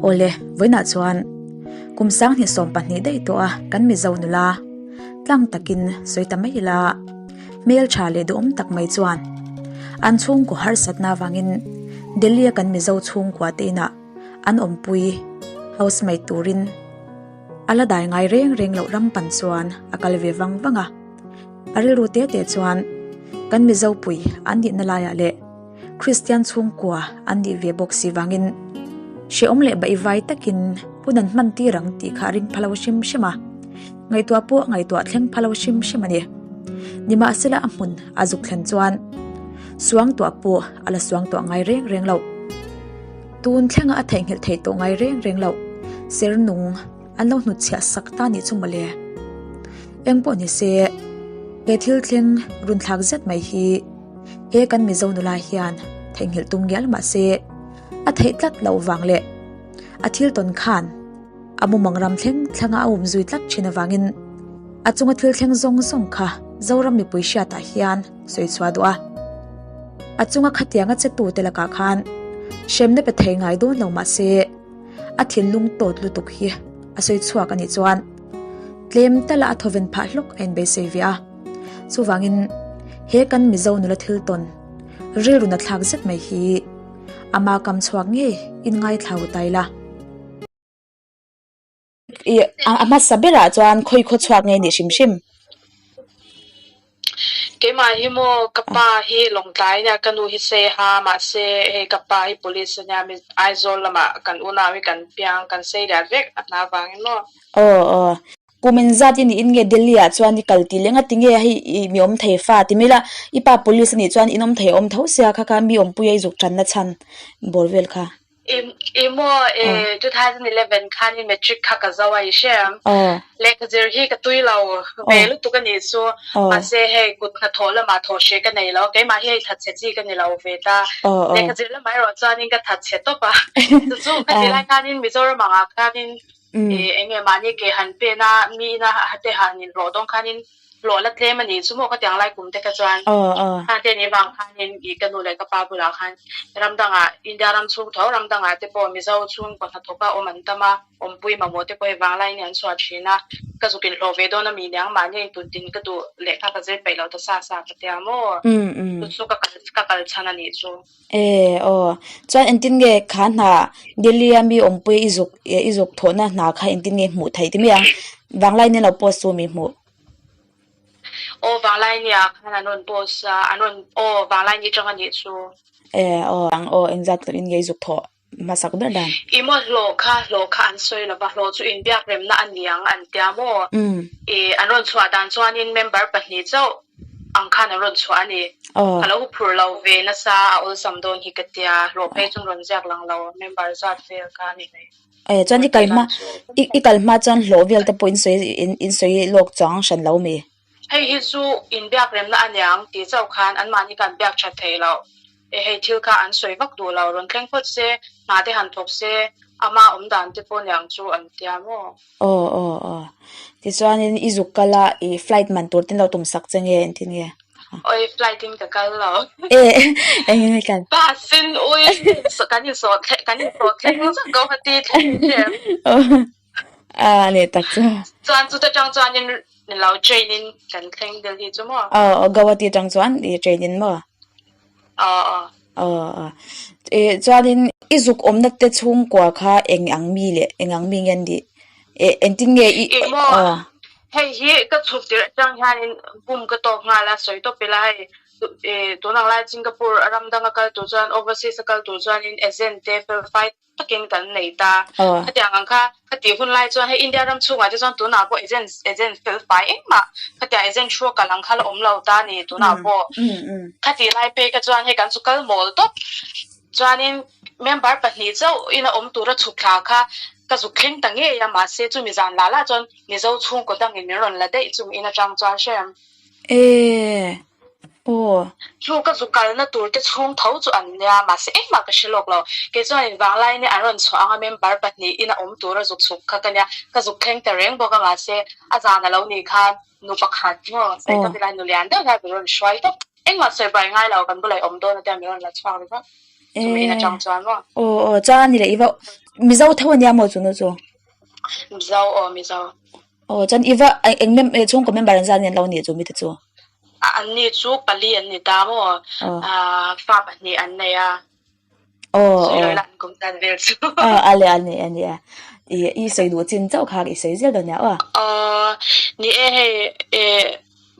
Awle, vawiinah chuan kum 2020 daih tawh a kan Mizo nula tlang takin sawi ta mai ila, hmeltha leh duhawm tak mai chuan an chhungkaw harsatna avangin Delhi a kan Mizo chhungkua te inah an awmpui housemaid turin a la dai ngai reng reng loh ram pan chuan a kal ve vang vang a. A rilru te te chuan kan Mizo pui an nihna laiah leh Kristian chhungkua an nih ve bawk si vangin hrehawm leh baihvai takin hun an hman tir ang tih kha a ring phalo hrim hrim a, ngaihtuah pawh ngaihtuah thleng phalo hrim hrim a ni. Nimahsela a hmun a zuk thlen chuan suangtuah pawh a la suangtuah ngai reng reng loh. Tun thlenga a theihnghilh theih tawh ngai reng reng loh ser nung an lo hnutchhiah sak ta nih chu mawle. Eng pawh ni se he thil thleng runthlak zet mai hi He kan Mizo nula hian theihnghilh tum ngial mah se a theih tlat loh vang leh a thil tawn khan a mumang ram thleng thlanga a awm zui tlat thin avangin a chunga thil thleng zawng zawng kha Zoram mipui hriatah hian sawi chhuah duh a. A chunga khatianga che tute lakah khan hremna pe thei ngai dawn lo mah se a thinlung tawt lutuk hi a sawi chhuak a nih chuan tlem tala a thawven phah hlawk a inbeisei ve a. Chuvangin he kan Mizo nula thil tawn rilru na thlak zet mai hi ama kam chhuak ngei in ngaithlau ta ila. I a hmasa berah chuan khawi khaw chhuak ngei ni hrim hrim. Keimah hi maw ka pa hi Lawngtlai nia ka nu hi Seiha mahse hei ka pa hi police ania Aizawl lamah kan unau hi kan piang kan sei lian vek a hna vangin maw. Aw aw Kum engzat i niin nge Delhi ah chuan i kal tih leh nga tinge hei i mi awm thei fa ti mai la, i pa police a nih chuan in awm thei a awm tho sia kha kha mi awmpui a i zuk tanna chhan bawr vel kha. I maw e 2011 khan i matric kha ka zo a i hre ang. Lehkha zir hi ka tui lo ve lutuk a nih chu mahse hei kut hnathawh lamah thawh hreh ka nei lo keimah hi hei thatchhe chi ka ni lo ve ta. Lehkha zir lamah erawh chuanin ka thatchhe tawp a chu chu ka ti lai khanin Mizoram angah khanin Eng nge mahni ke han pen a, mi ina te han inhlawh dawn khanin hlawh la tlem a nih chu maw ka tiang lai kum te kha chuan khan te nih vang khanin i ka nu leh ka pa bulah khan ram dangah India ram chhung tho ram dangah te pawh Mizo chhungkaw hnathawka awm an tam a, awmpui mamawh te pawh hei vanglai in an chhuah thin a, ka zuk inhlawh ve dawn a mi niang mahni a intun tin ka duh lehkha ka zir peih loh ta sa sa ka tia maw chu chu ka kal ka kal chhan a nih chu. E aw, chuan engtin nge kha hna Delhi a mi awmpui i zuk i zuk thawhna hna kha engtin nge hmuh theih ti mai ang? Vanglai nia lo post chu mi hmuh. Aw vanglai nia khan an rawn post a, an rawn aw vanglai ni tang a nih chu. E aw ang aw engzat tlawh in nge i zuk thawh hmasak ber dan? I maw hlawh kha hlawh kha an sawi lova hlawh chu inbiak remna a ni ang an tia maw? E an rawn chhuah dan chuanin member pahnih chauh ang khan an rawn chhuah a ni. Ka lo huphurh lo ve nasa a awlsam dawn hi ka tia, hlawh phei chu an rawn ziak lang lo, member zat vel kha a ni mai. Eh chuan i kal hma i kal hma chuan hlawh vel te pawh in sawi in sawi lawk chuang hran lo mi? Hei hi chu inbiak remna a niang tih chauh khan anmahni khan biak that thei loh. E hei thil kha an sawi vak duh lo, rawn thleng phawt se, hna te han thawk se, ama awm dan te pawh niang chu an tia maw? Aw aw aw. Tichuanin i zuk kal a, i flight man tur ten lo tum sak che nge engtin nge? Oi flight in ka kal lo. E engin nge kal? Bus in ui kan insawh thleng kan insawh thleng zak Guwahati thleng em. A ni tak chu. Chuan chuta tang chuanin lo train in kan thleng Delhi chu maw? Aw Guwahati tang chuan i train in maw? Aw aw. Aw aw. E chuanin i zuk awmna te chhungkua kha eng ang mi leh eng ang mi nge an nih? E engtin nge i Ih maw hei hi ka chhuk tirh atang hianin bum ka tawk nghal a sawi tawp ila hei e tunang lai Singapore ram danga kal tur chuan overseas a kal tur chuanin agent te fel fai takin kan nei ta. Khatiang ang kha khatih hun lai chuan hei India ram chhungah te chuan tunah pawh agent agent fel fai engmah khatiang agent thu a kal ang kha la awm lo ta a ni tunah pawh. Khatih lai pek a chuan hei kan chu kal mawl tawp. Chuanin member pahnih chauh ina awm tura chhuk thla kha ka zuk thleng ta ngei a mahse chumi zan lah lah chuan Mizo chhungkaw dangin min rawn la daih chumi in atang chuan hrem. E! Aw. Chu ka zu kalna tur te chhung tho chu an nia, mahse engmah ka hre lawk lo. Kei chuan in vanglai nia an rawn chhuah anga member pahnih in a awm tura zuk chhuk kha ka nia, ka zuk thleng ta reng bawk a, mahse a zan a lo nih khan nu pakhat maw sawi tawp ila nu lian deuh hian min rawn hruai tawp. Engmah sawi bai ngai lo, kan bulah i awm dawn a tia min rawn la chhuak ringawt. Chumi in atang chuan maw. Aw aw, chuan a ni leh i va Mizo tho ania maw chu nu chu? Mizo aw Mizo. Aw chuan i va eng mem chhungkaw member an zat nge an lo nih chu mite chu? An ni chu pali an ni ta maw? Fa pahnih an nei a. Sawi la an kum tan vel chu. A le a ni a ni a. I i sawi duh chin chauh kha i sawi zel dawn nia aw. Aw ni e hei e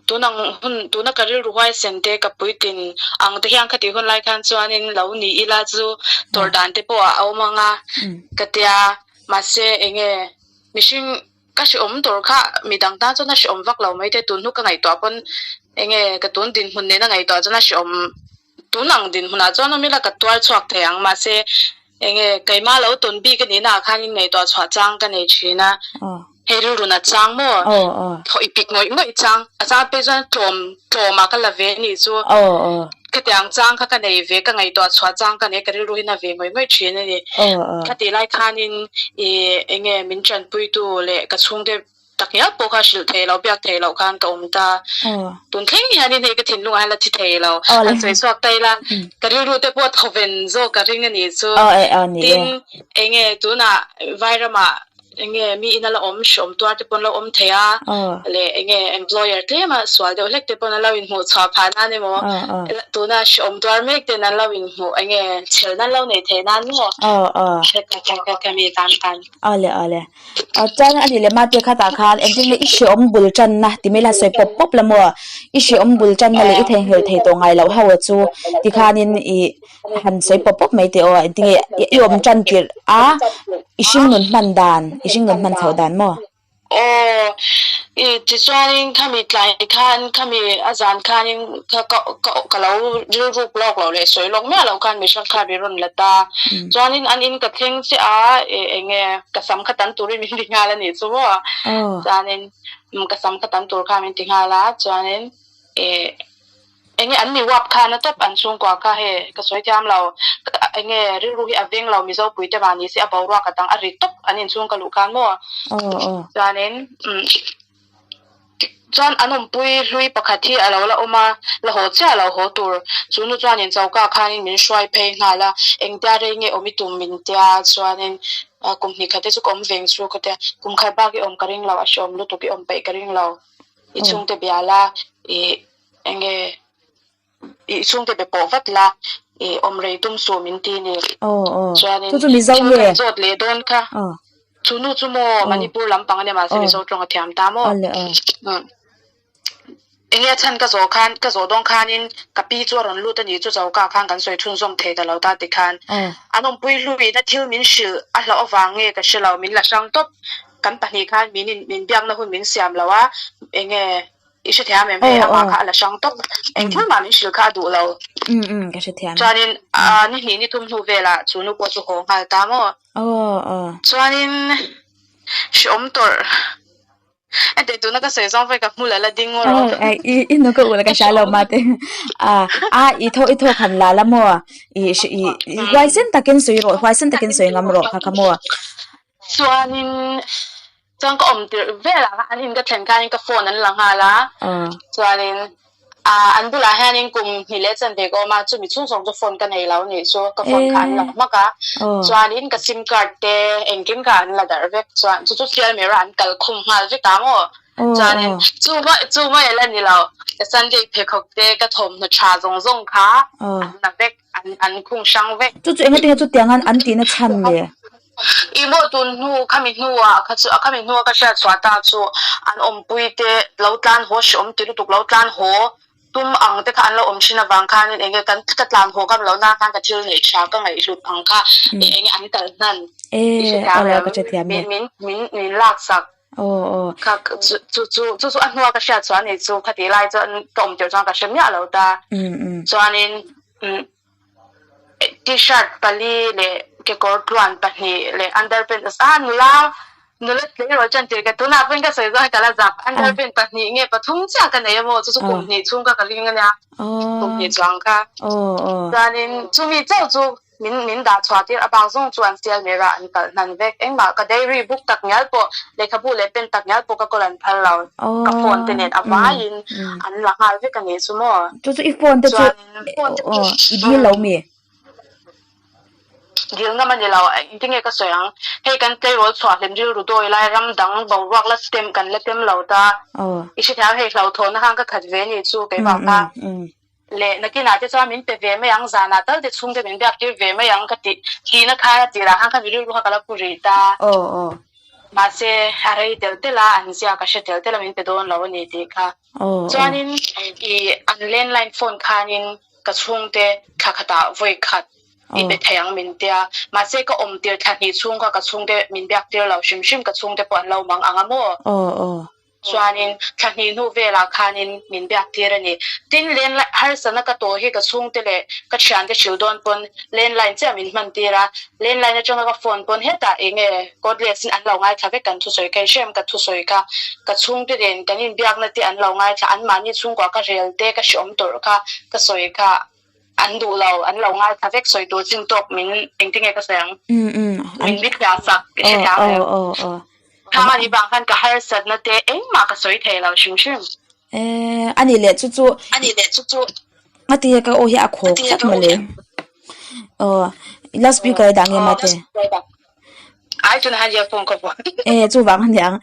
tun ang hun tuna ka rilru huaisen te ka puitlin ang te hian khatih hun lai khan chuanin lo ni ila chu tawrh dan te pawh a awm ang a ka tia mahse enge mihring Ka hreawm tur kha midang tan chuan a hreawm vak lo mai te, tun hnu ka ngaihtuah pawn enge ka tun dinhmun nena ngaihtuah chuan a hreawm tun ang dinhmunah chuan awm ila ka tuar chhuak thei ang mahse enge keimah lo tawn bik a nihna ah khan in ngaihtuah chhuah chang ka nei thin a, hei rilru nat chang maw thaw i pik ngawih ngawih chang a chang phei chuan tlawm tlawmah ka la ve a nih chu khatiang chang kha ka nei ve ka ngaihtuah chhuah chang ka nei ka rilru hi na ve ngawih ngawih thin a ni. Khatih lai khanin ih enge min tanpuitu leh ka chhungte takngial pawh kha hrilh thei lo biak thei loh khan ka awm ta. Tun thleng hianin hei ka thinlungah hian la thi thei lo. Han sawi chhuak ta ila ka rilru te pawh thawven zawk ka ring a nih chu. Tin enge tunah Vairamah Enge mi in a la awm hreawm tuar te pawn lo awm thei a, leh enge employer tlem a sual deuh hlek te pawn an lo inhmuh chhuah phah nan emaw tuna hreawm tuar mek ten an lo inhmuh enge chhel nan lo nei thei nan maw ka mi tan khan. Awle awle. Chuan a nih leh mate khatah khan engtin nge i hreawm bul tanna ti mai la sawi pawp pawp la maw? I hreawm bul tanna leh i theihnghilh thei tawh ngai loh ho chu tikhanin i Han sawi pawp pawp mai teh aw, engtinge i awm tan tirh a, i hringnun hman dan, i hringnun hman chhoh dan maw? Aw, i tichuanin khami tlai khan, khami a zan khanin ka ka ka lo rilruk lawk loh leh sawi lawk miah loh khan mihring kha mi rawn la ta. Chuanin an in ka thleng chiah a, e enge ka sam kha tan turin min ti nghal a nih chu maw? Chuanin ka sam kha tan tur kha min ti nghal a, chuanin e. Enge an ni uap khan a tawp an chhungkua kha he ka sawi thiam lo enge rilru hi a veng lo Mizo pui te vang ni se a boruak a dang a ri tawp an inchhung ka luh khan maw chuanin chuan an awmpui hlui pakhat hi a lo la awm a la haw chiah lo haw tur chu nu chuanin choka khanin min hruai phei nghal a engtia rei nge awm i tum min tia chuanin kum hnih khat te chu ka awm veng chu ka tia kum khat bak i awm ka ring lo a hreawm lutuk i awm peih ka ring lo i chhungte bial a ih. Enge i chhungte be pawh vat la, i awm rei tum suh min ti ni. Aw aw. Chuanin Chu chu Mizo thil nge? kan zawt leh dawn kha. Aw. Chu nu chu maw Manipur lampang ania mahse Aw. Mizo tawng a thiam ta maw? Aw le aw. Umm. Enge a chhan ka zawh khan ka zawh dawn khanin ka pi chu a rawn lut a ni chu choka khan kan sawi chhunzawm thei ta lo ta tikhan Aw. an awmpui hluina thil min hrilh a hlauh avang nge ka hre lo min la hrang tawp kan pahnih khan min in min biakna hun min siam lo a enge I hrethiam em hei amah kha a la hrang tawp. Eng thil mah min hrilh kha a duh lo. Um um ka hrethiam. Chuanin ni hnih ni thum hnu velah chu nu pawh chu haw nghal ta maw. Aw aw. Chuanin hreawm tawrh enteh tuna ka sawi zawng pawhin ka hmul a la ding ngawr aw. Aw i i nu ka ul ka hria lo mate. A a i thaw i thaw khan la la maw i i huaisen takin sawi rawh huaisen takin sawi ngam rawh kha kha maw. Chuanin Chuan ka awm tirh velah khan an in ka thlen khanin ka phone an la nghal a, chuanin ah an bulah hianin kum hnih leh chanve ka awm a, chumi chhung zawng chu phone ka nei lo anih chu, ka phone kha an la hmak a, chuanin ka sim card te engkim kha an la darh vek, chuan chu chu sial mera an kal khum nghal vek ang aw, chuanin chu mai chu mai a la ni lo, ka Sunday pheikhawk te ka thawmhnaw tha zawng zawng kha an la vek. An an khung hrang vek. Chu chu engati nge chutiang an an tihna chhan le? I maw tun hnu khami hnuah kha chu khami hnua ka hriat chhuah ta chu an awmpui te lo tlan haw hreawm ti lutuk lo tlan haw tum ang te kha an lo awm thin avang khanin enge kan ka tlan haw ka lo na khan ka thil neih tha ka ngaihhlut ang kha enge an kal hnan E i hrethiam awle em ka hrethiam e. min min min min laksak Aw aw. Kha chu chu chu chu a hnua ka hriat chuan ni chu khati lai chuan ka awm tirh chuan ka hre miah lo ta. Chuanin t-shirt pali leh kekawr tluan pahnih leh underpant a nula nula tleirawl chuan tir ka tunah pawhin ka sawi zawng hi ka la zak underpant pahnih nge pathum chiah ka nei a maw chu chu kum hnih chhung kha ka ring a nia kum hnih chuang kha. Chuanin chumi chauh chu Min min dah chhuah tir avang zawng chu an sial mer a, an kalh hnan vek. Engmah ka diary book tak ngial pawh, lehkhabu leh pen tak ngial pawh ka kawl an phal lo. Ka phone te nen a vaiin an la nghal vek a nih chu maw. Chu chu i phone te chu i dil lo mi? Dil ngam a ni lo, engtinge ka sawi ang? Hei kan tleirawl chhuah hlim rilru dawi lai ram dang boruak la tem kan la tem lo ta. I hrethiam hei hlauthawhna khan ka khat ve ni chu keimah kha. Leh nakinah te chuan min pe ve mai ang, zanah tal te chhungte min biak tir ve mai ang ka tih tihna khan a tirah khan ka mi rilru kha ka la pu rih ta. Mahse a rei telh telh a, an zia ka hre telh telh a min pe dawn lo a ni tih kha. Chuanin i an landline phone khanin ka chhungte thla khatah vawi khat i pe thei ang min tia. Mahse ka awm tir thla hnih chhung kha ka chhungte min biak tir lo hrim hrim ka chhungte pawh an lo mang ang a maw? Chuanin thla hnih hnu velah khanin min biak tir a ni. Tin, landline harsatna ka tawh hi ka chhungte leh ka thiante hrilh dawn pawn landline chiah min hman tir a. Landline atanga ka phone pawn hetah eng nge cordless in an lo ngaithla vek kan thusawi kha i hrem ka thusawi kha ka chhungte nen kan inbiakna te an lo ngaithla anmahni chhungkua ka rel te ka hreawm tawrh kha ka sawi kha an duh lo an lo ngaithla vek sawi tur chin tawk min engtinge ka sawi ang min bithliah sak i hre thiam em khang anih vang khan ka harsatna te engmah ka sawi thei lo hrim hrim. Anih leh chu chu Anih leh chu chu. A ti ka aw hi a khawk tlat mawle. Aw loud speaker a dah nge mate. Ai chuna han earphone ka vuah. E chu vang a niang.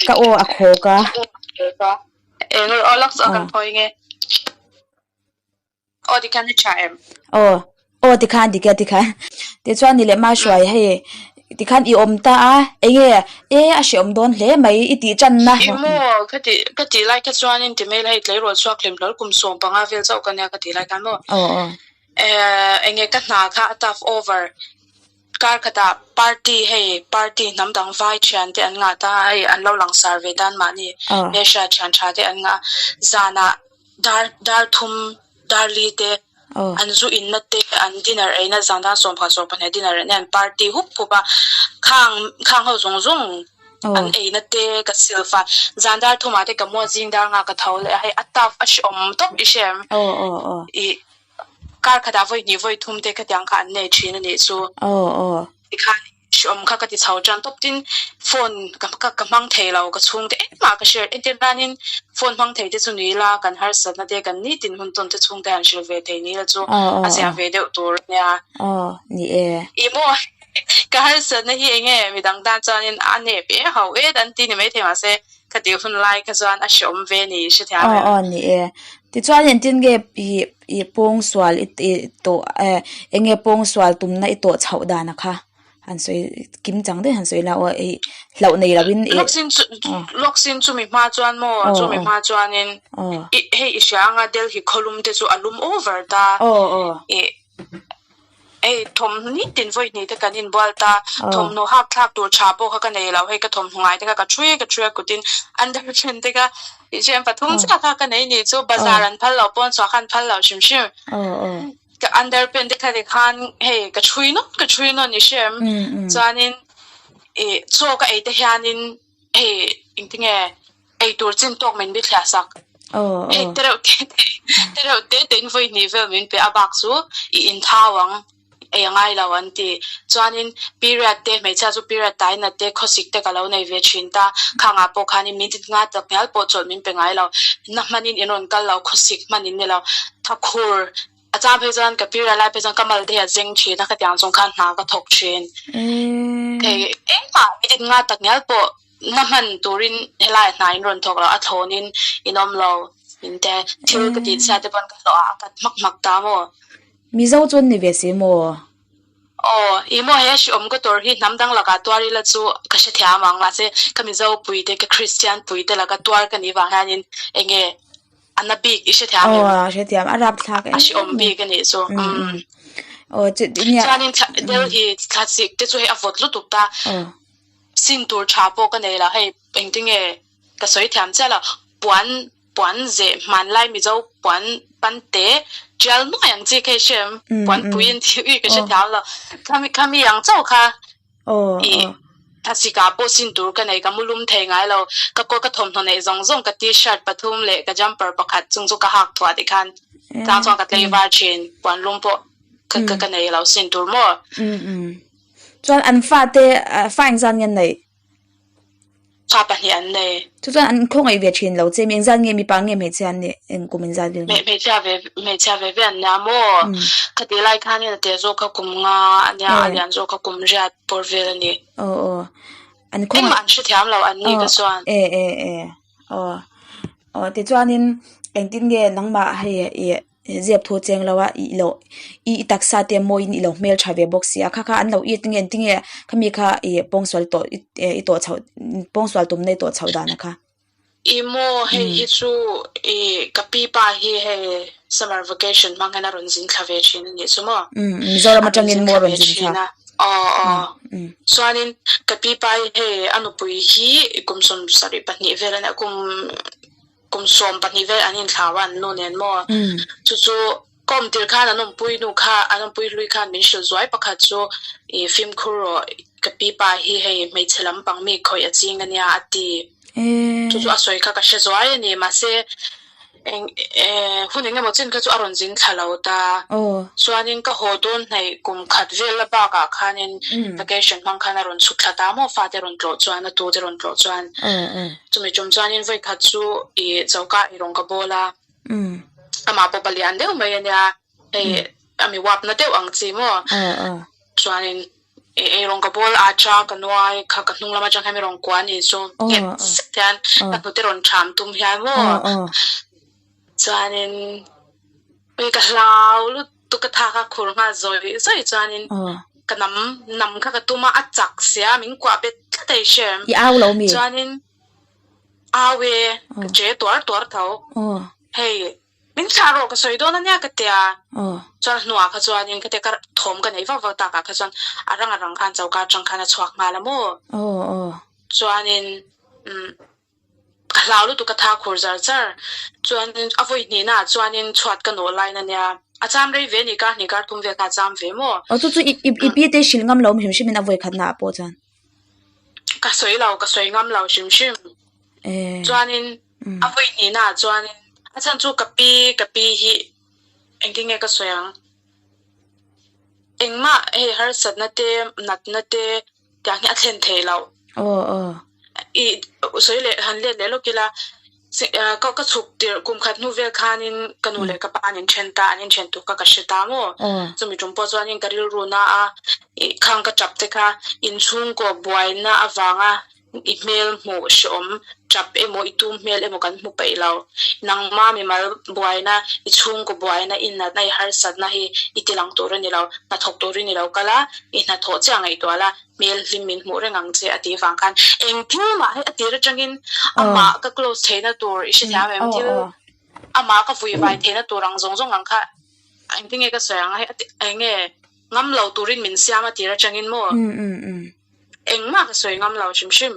Ka aw a khawk a. E ngur aw lak chu kan phawi nge. Aw tikhan a tha em? Aw, aw tikhan dik e tikhan. Tichuan ni leh Mahruai hei tikhan i awm ta a, enge e a hreawm dawn hle mai i tih tanna. I maw ka tih ka tih lai kha chuanin ti mail hei tleirawl chhuak hlim hlawl kum 15 vel chauh ka nia ka tih lai khan maw. Aw aw. Eh enge ka hna kha a tough over. Kar khatah party hei party hnam dang vai thian te an ngah ta a hei an lo langsar ve tan mahni hmelhriat thian tha te an ngah a zanah Dar dar thum dar li te an zu inna te an dinner eina zan dar 11 12 dinner eina an party hup hup a khang khang ho zawng zawng an eina te ka silfa zan dar thumah te ka muat zing dar nga ka tho leh a hei a tough a hreawm tawp i hre em i kar khatah vawi hnih vawi thum te khatiang kha an nei thin a nih chu tikhan Hreawm kha ka ti chho tan tawp tin phone ka ka ka hmang thei lo ka chhungte engmah ka share entir nanin phone hmang thei te chu ni ila kan harsatna te kan nitin hun tawn te chhungte han hrilh ve thei ni ila chu a zia ve deuh tur a nia. Aw ni e. I maw ka harsatna hi enge midang tan chuanin a nep e ho et an ti ni maithei mahse ka tih hun lai kha chuan a hreawm ve ni hrethiam em. Aw aw ni e. Tichuan engtin nge i i pawngsual i i tawh eh enge pawngsual tumna i tawh chhoh dan a kha han sawi kim chang daih han sawi la aw i hlauh nei lo in i Lawksin chu lawksin chumi hma chuan maw chumi hma chuanin i hei i hria anga Delhi khawlum te chu a lum over ta i Hei thawmhnaw nitin vawi hnih te kan inbual ta, thawmhnaw hak thlak tur tha pawh kha ka nei lo, hei ka thawmhnaw ngai te kha ka thui ka thui a kutin under then te kha tih pathum chiah kha ka nei nih chu bazar an phal lo pawn chhuah kha an phal lo hrim hrim ka under pant te kha tikhan hei ka thui nawn ka thui nawn i hrem chuanin ih chaw ka ei te hianin hei engtinge Ei tur chin tawk min bithliah sak. Hei tereuh te te tereuh te te in vawi hnih vel min pe a bak chu i inthau ang ei a ngai lo an ti. Chuanin period te hmeichhia chu period tai nat te khawsik te ka lo nei ve thin ta. Khangah pawh khanin min ti nga tak ngial pawh chawlh min pe ngai lo. Na hmanin in rawn kal lo khawsik hmanin ni lo. Thakhur A chang phei chuan ka period lai phei chuan ka mal te hi a zeng thin a, khatiang chung khan hna ka thawk thin. Hei engmah edit nga tak ngial pawh na hman turin helai hna in rawn thawk lo, a thlawnin in awm lo in te thil ka tih chhiat te pawn ka hlawh a, a kat hmak hmak ta maw? Mizo chuan ni ve si maw? Aw, i maw he hreawm ka tawrh hi hnam dang lakah tuar ila chu ka hrethiam ang, mahse ka Mizo pui te, ka Kristian pui te laka tuar ka nih vang hianin enge A na bik i hrethiam em? Aw, a hrethiam. A rapthlak em. A hreawm bik a nih chu. Umm. Aw, chu nia. Chuanin Delhi thlasik te chu hei a vawt lutuk ta. Sin tur tha pawh ka nei lo. Hei engtinge ka sawi thiam chiah lo. Puan puan zeh hmanlai Mizo puan pante tial nuai ang chi kha i hre em? Puan pui an tih ui ka hrethiam lo. Khami khami ang chauh kha. I thlasik ah pawh sin tur ka nei, ka mu lum thei ngai lo. Ka kaw ka thawmhnaw neih zawng zawng, ka t-shirt pathum leh ka jumper pakhat chung chu ka hak thuah tikhan tlang chuan ka tlei var thin, puan lum pawh ka ka nei lo sin tur maw? Chuan an fate fa engzat nge an neih? Fa pahnih an nei. Chu chuan an khawngaih ve thin lo che, mi engzat nge mipa nge hmeichhia an nih, eng kum engzat vel nge? Hmeichhia ve hmeichhia ve ve an nia maw? Khati lai khanin a te zawk kha kum nga a nia, a lian zawk kha kum riat pawr vel a ni. Aw aw. An khawngaih. Engmah an hrethiam lo an ni ka chuan. E e e. Aw. Aw tichuanin engtin nge nangmah hei i Zep thu cheng lo a i lo i i taksa te mawiin i lo hmel tha ve bawk si a kha kha an lo it nge tinge khami kha i pawngsual tawh i i tawh chhoh pawngsual tumna i tawh chhoh dan a kha. I maw hei hi chu i ka pi pa hi hei summer vacation hmang hian a rawn zin thla ve thin a nih chu maw. Umm Mizoram atangin maw a rawn zin thla. Aw aw chuanin ka pi pa hi hei a nupui hi kum 72 vel a nia kum Kum 12 vel an inthlau a an nu nen maw? Chu chu ka awm tir khan an awmpui nu kha an awmpui hlui khan min hrilh zuai pakhat chu i fimkhur rawh ka pi pa hi hei hmeichhe lampang mi khawih a ching ania a ti. Chu chu a sawi kha ka hre zuai a ni mahse eng hun eng emaw chin kha chu a rawn zin thla lo ta. Chuanin ka haw dawn hnaih kum khat vel la bakah khanin vacation hmang khan a rawn chhuk thla ta maw fate rawn tlawh chuan a tute rawn tlawh chuan. Chumi tum chuanin vawi khat chu i choka i rawn ka bawl a, amah pawh palian deuh mai a nia, hei a mi uapna deuh ang chi maw? Chuanin i ei rawn ka bawl a cha ka nuai kha ka hnung lam atang hian mi rawn kuah a nih chu nghet zet hian ka hnute rawn ṭham tum hian maw? Chuanin ui ka hlau lutuk ka thak a khur nghal zawi zawi chuanin ka nam nam kha ka tum a a chak sia min kuah bet tlat a i hrem. I au lo mi? Chuanin au e ka che tuar tuar tho. Hei min thlah rawh ka sawi dawn ania ka tia. Chuan a hnuah kha chuanin ka tia ka thawm ka nei vak vak takah kha chuan a rang a rang khan choka atang khan a chhuak nghal a maw. Chuanin umm Ka hlau lutuk ka tha khur zar zar. Chuanin a vawi hnihna ah chuanin chhuat ka nawh line a nia. A cham rei ve a ni kar hnih kar thum vel kha a cham ve maw? Aw chu chu i i pi te hrilh ngam lo hrim hrim in a vawi khatna ah pawh chuan. Ka sawi lo, ka sawi ngam lo hrim hrim. Chuanin a vawi hnihna ah chuanin a chhan chu ka pi ka pi hi engtin nge ka sawi ang? Engmah hei harsatna te natna te Tiang hi a thlen theih loh. Aw aw. I sawi leh han let leh lawk ila ka ka chhuk tirh kum khat hnu vel khanin ka nu leh ka pa an inthen ta an inthen tur kha ka hre ta maw. Chumi tum pawh chuanin ka rilru na a khang ka tap te kha inchhungkaw buaina avanga i hmel hmuh hreawm tap emaw i tum hmel emaw kan hmu peih lo. Nangma mimal buaina i chhungkaw buaina i natna i harsatna hi i ti lang tur a ni lo. Hnathawk turin i lo kal a, i hnathawh chiah ngaihtuah la, hmel hlim min hmuh reng ang che a tih vang khan eng thil mah hi a tir atangin amah ka close theihna tur i hrethiam em thil amah ka vui vai theihna tur ang zawng zawng ang kha engtin nge ka sawi ang hei eng nge ngam lo turin min siam a tir atangin maw engmah ka sawi ngam lo hrim hrim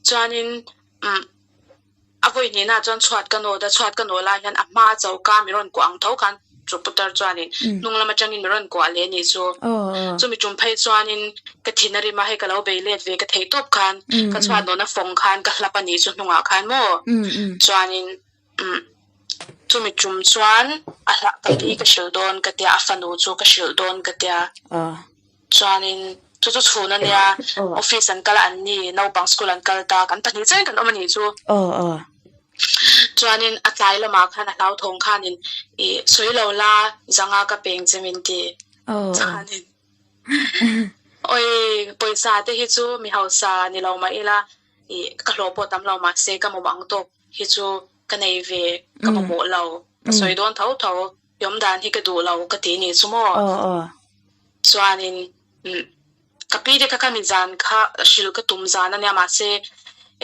chuanin umm. A vawi hnihna chuan chhuat ka nawt a, chhuat ka nawh lai hian a hma choka mi rawn kuah ang tho khan chu putar chuanin hnung lam atangin mi rawn kuah leh a nih chu. Chumi tum phei chuanin ka thin a rim a, hei ka lo bei let ve ka theih tawp khan ka chhuat nawhna fawng khan ka hlap a nih chu hnungah khan maw chuanin umm chumi tum chuan a hlah ka pi ka hrilh dawn ka tia a fanu chu ka hrilh dawn ka tia. Chuanin chu chu chhun a nia, office an kal a an ni, naupang school an kal ta, kan pahnih chiahin kan awm a nih chu. Chuanin a tlai lamah khan a hlauthawng khanin ih sawi lo la zanga ka peng che min ti. Chuanin awi pawisa te hi chu mi hausa ni lo mah ila ih ka hlawh pawh tam lo mahse ka mamawh ang tawk hi chu ka nei ve, ka mamawh lo, ka sawi dawn tho tho. I awm dan hi ka duh lo ka ti nih chu maw? Chuanin ka pi te kha kha mi zan kha hrilh ka tum zan a nia mahse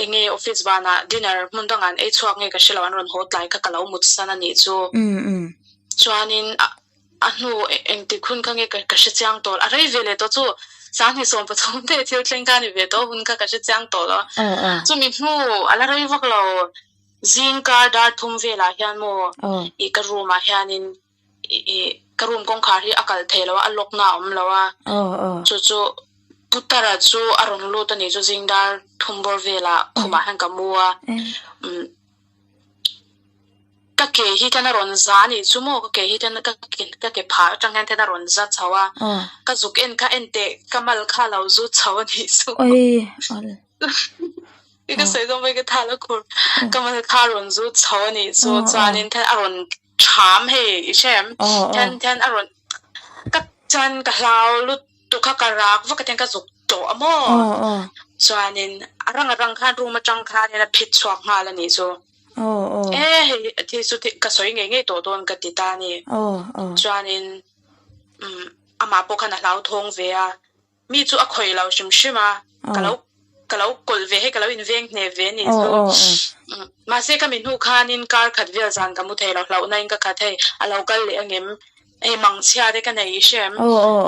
enge office banah dinner hmun dangah an ei chhuak nge ka hre lo an rawn haw tlai kha ka lo mut san a nih chu. Chuanin a hnu engtik hun kha nge ka hre chiang tawh a rei ve leh tawh chu sanghnih 13 te thil thleng kha a ni ve tawh hun kha ka hre chiang tawh lo. Chumi hnu a la rei vak lo. Zing kar dar thum velah hian maw ih ka room ah hianin ih ka room kawngkhar hi a kal thei lo a, a lock na a awm lo a, chu chu Putara chu a rawn lut a nih chu zing dar thum bawr velah khumah hian ka mu a, umm ka ke hi ten a rawn za a nih chu maw ka ke hi ten ka ka ke phah atang hian ten a rawn za chho a, ka zuk en kha en teh ka mal kha a lo zu chho a nih chu. I ka sawi zawng mai ka thal a khur. Ka mal kha a rawn zut chho a nih chu. Chuanin then a rawn ṭham hei i hre em? Then then a rawn ka chuan ka hlau lutuk kha ka rak vak a tiang ka zuk tawh a maw? Chuanin a rang a rang khan room aṭang khanin a phit chhuak nghal a nih chu. E hei thil chu ka sawi ngei ngei tawh dawn ka ti ta a ni. Chuanin amah pawh khan a hlauthawng ve a. Mi chu a khawih lo hrim hrim a, ka lo ka lo kawlh ve hei ka lo inveng hneh ve anih chu. Mahse ka mi hnu khanin kar khat vel zan ka mu thei lo, hlauhna in ka khat hei a lo kal leh angem, hei mangchhia te ka nei i hre em,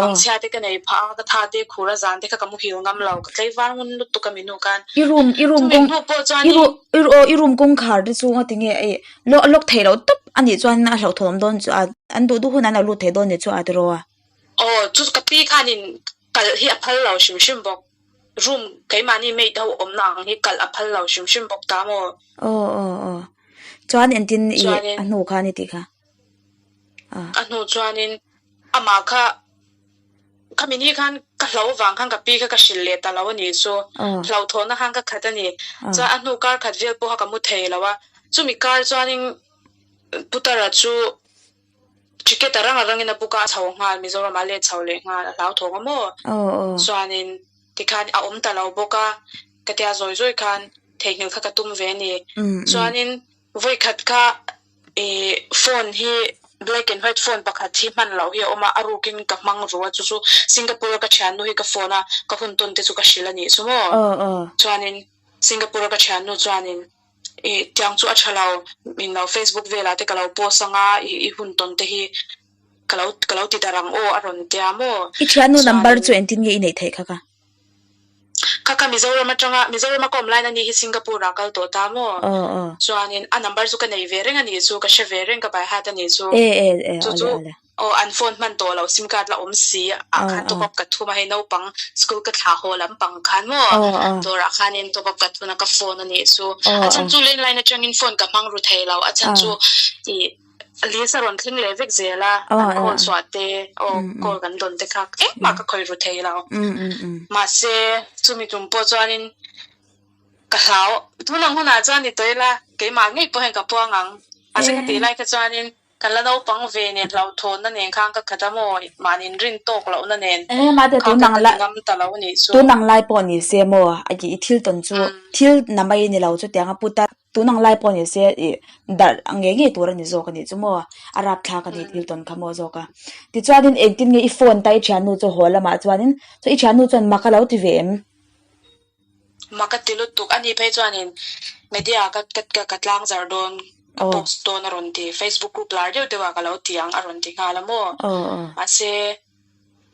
mangchhia te ka nei phah a, ka tha te khur a zan te kha ka muhil ngam lo, ka tlaivar ngun lutuk ka mi hnu khan. I room i room kawng i room aw i room kawngkhar te chu ngatinge ei lock theih loh tawp anih chuan a hlauhthawm dawn chu a an duh duh hun an lo lut thei dawn ni chu a tiraw a. Aw, chu ka pi khanin kalh hi a phal lo hrim hrim bawk. Room keimahni maid ho awmna ang hi kalh a phal lo hrim hrim bawk ta maw? Aw aw aw. Chuan engtin i a hnu khan i tih kha? A hnu chuanin amah kha khami ni khan ka hlo vang khan ka pi kha ka hrilh leh ta lo a nih chu. Hlauhthawhna khan ka khat a ni. Chuan a hnu kar khat vel pawh kha ka mu thei lo a. Chumi kar chuanin Putara chu Ticket a rang a rangin a book a, a chho nghal, Mizoram ah let chho leh nghal, a hlauthawng a maw? Chuanin tikhan a awm ta lo bawk a, ka tia zawi zawi khan theihnghilh kha ka tum ve a ni. Chuanin vawikhat kha ih phone hi black and white phone pakhat hi hman loh hi a awm a, a rukin ka hmang ru a, chu chu Singapore a ka thiannu hi ka phone a, ka hun tawn te chu ka hrilh a nih chu maw? Chuanin Singapore a ka thiannu chuanin Ih tiang chu a tha lo, min lo Facebook velah te ka lo post anga ih i hun tawn te hi ka lo ka lo ti darh ang aw a rawn tia maw. I thiannu number chu engtin nge i neih theih kha ka? Kha kha Mizoram atanga Mizoram a ka awm lain ani hi Singapore ah kal tawh ta maw. Chuanin a number chu ka nei ve reng a nih chu ka hre ve reng ka by heart a nih chu. Chu chu Aw an phone hman tawh loh sim card la awm si ah khan top up ka thum a hei naupang school ka thlah haw lampang khan maw dawrah khanin top up ka thun a ka phone a nih chu a chhan chu landline atangin phone ka hmang ru thei lo a chhan chu ih list a rawn thleng leh vek zel a an call chhuah te aw call kan dawn te kha engmah ka khawih ru thei lo mahse chumi tum pawh chuanin ka hlau tunang hunah chuan ni tawh ila keimah ngei pawh hian ka puang ang mahse ka tih lai kha chuanin Kan la naupang ve nen hlauhthawnna nen khan ka khat a maw? Mahni inrin tawk lohna nen kha ka ti ngam ta lo nih chu. Tun ang lai pawh ni se maw? I thil tawn chu thil na mai ni lo chutiang a put a. Tun ang lai pawh ni se i darh ngei ngei tur a ni zawk a nih chu maw? A rapthlak a ni thil tawn kha maw zawk a. Tichuanin engtin nge i phone ta i thiannu chu haw lamah chuanin chu i thiannu chuan mak a lo ti ve em? Mak a ti lutuk. Ani phei chuanin media ka ka ka tlang zarh dawn, ka post dawn a rawn ti. Facebook group lar deuh deuh ah ka lo ti ang a rawn ti nghal a maw. Mahse,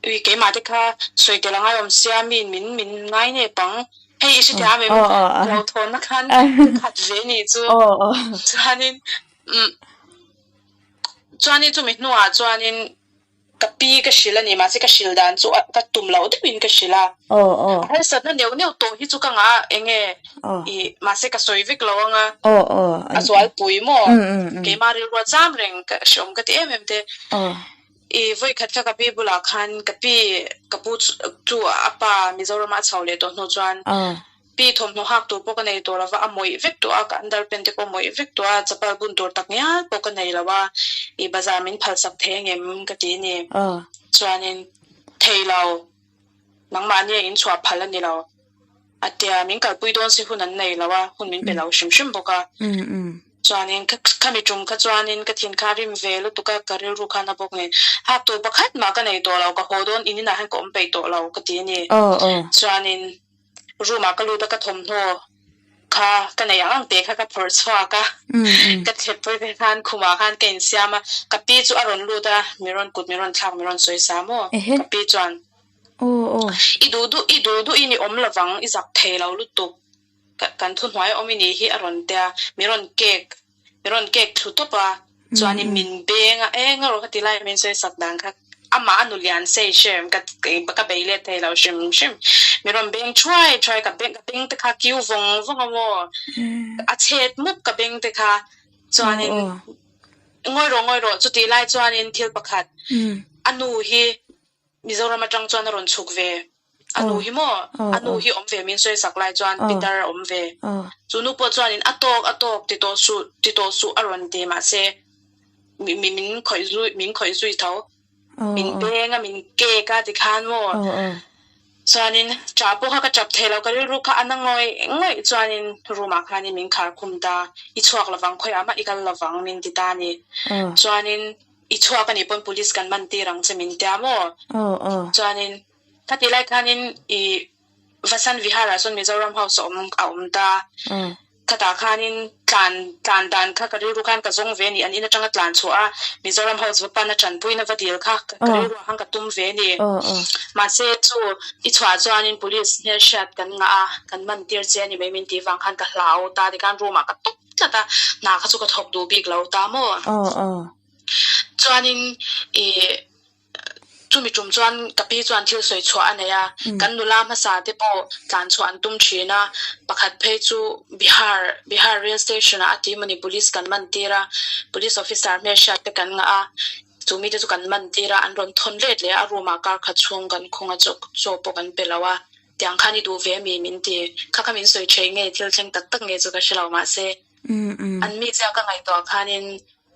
ui keimah te kha sawi tel a ngai awm sia miin min min ngai nep ang. Hei i hrethiam em? Hlauhthawnna khan ka khat ve nih chu. Chuanin umm chuanin chumi hnuah chuanin Ka pi ka hrilh a ni, mahse ka hrilh dan chu ka tum loh deuhin ka hrilh a. A harsatna neuh neuh tawh hi chu ka ngah a, enge ih mahse ka sawi vek lo anga a zualpui maw? Keimah rilru a cham reng ka hreawm ka ti em em te. Ih vawikhat kha ka pi bulah khan ka pi ka pu chu a pa Mizorama a chho leh tawh hnu chuan Pi thawmhnaw hak tur pawh ka nei tawh lo va, a mawih vek tawh a, ka underpant te pawh a mawih vek tawh a, chapal bun tur tak ngial pawh ka nei lo a, i bazar min phalsak thei angem ka ti a ni. Chuanin, Thei lo, nangmahnia in chhuah phal a ni lo, a tia, min kalpui dawn si hun an nei lo a, hun min pe lo hrim hrim bawk a. Chuanin, khami tum kha chuanin ka thin kha a rim ve lutuk a, ka rilru khan a bawk nen, hak tur pakhat mah ka nei tawh lo, ka haw dawn in inah hian ka awm peih tawh lo ka ti a ni. Chuanin, Room ah ka lut a ka thawmhnaw kha ka nei ang ang te kha ka phawrh chhuak a, ka thlep pawih ve khan khumah khan ka insiam a, ka pi chu a rawn lut a, mi rawn kut mi rawn thlak mi rawn sawi sa maw? Ka pi chuan i duh duh i duh duh in i awm lovang i zak thei lo lutuk kan thuhnuai awm i nih hi a rawn tia mi rawn kek Mi rawn kek thlu tawp a, chuanin min beng a, eng erawh ka ti lai min sawi sak dan kha amah a nu lian sei hrim ka ka bei let thei lo hrim hrim. Mi rawn beng thuai thuai ka beng ka beng te kha kiu vawng vawng a maw, a chhet mup ka beng te kha chuanin ngawi rawh ngawi rawh chutih lai chuanin thil pakhat a nu hi Mizoram atang chuan a rawn chhuk ve. A nu hi maw? A nu hi awm ve min sawi sak lai chuan pitar a awm ve. Chu nu pawh chuanin a tawk a tawk ti tawh suh ti tawh suh a rawn ti mahse min khawih zui min khawih zui tho. Min beng a min kek a tikhan maw? Chuanin ṭah pawh kha ka ṭap thei lo ka rilru kha a na ngawih ngawih chuanin room ah khanin min khar khum ta. I chhuak lovang khawiah mah i kal lovang min ti ta a ni. Chuanin i chhuak a nih pawn police kan man tir ang che min tia maw? Chuanin Khatih lai khanin i Vasant Vihar ah chuan Mizoram House a awm a awm ta. Khatah khanin tlan tlan dan kha ka rilru khan ka zawng ve a ni. An in atanga tlan chhuah a Mizoram House va pan a tanpuina va dil kha ka rilru ah khan ka tum ve a ni. Mahse chu i chhuah chuanin police hmelhriat kan ngah a, kan man tir che a ni mai min tih vang khan ka hlau ta tikhan room ah ka tawp tlat a, hna kha chu ka thawk duh bik lo ta maw? Chuanin i Chumi tum chuan ka pi chuan thil sawi chhuah a nei a, kan nula hmasa te pawh tlan chhuah an tum thin a, pakhat phei chu Bihar, Bihar rail station ah a ti mawni police kan man tir a, police officer hmelhriat te kan ngah a, chu mite chu kan man tir a, an rawn thawn let leh a, a room ah kar khat chhung kan khung a chaw chaw pawh kan pe lo a, tiang khan i duh ve ami min ti, kha kha min sawi thei nge thil thleng tak tak nge chu ka hre lo mahse an mi chiah ka ngaihtuah khanin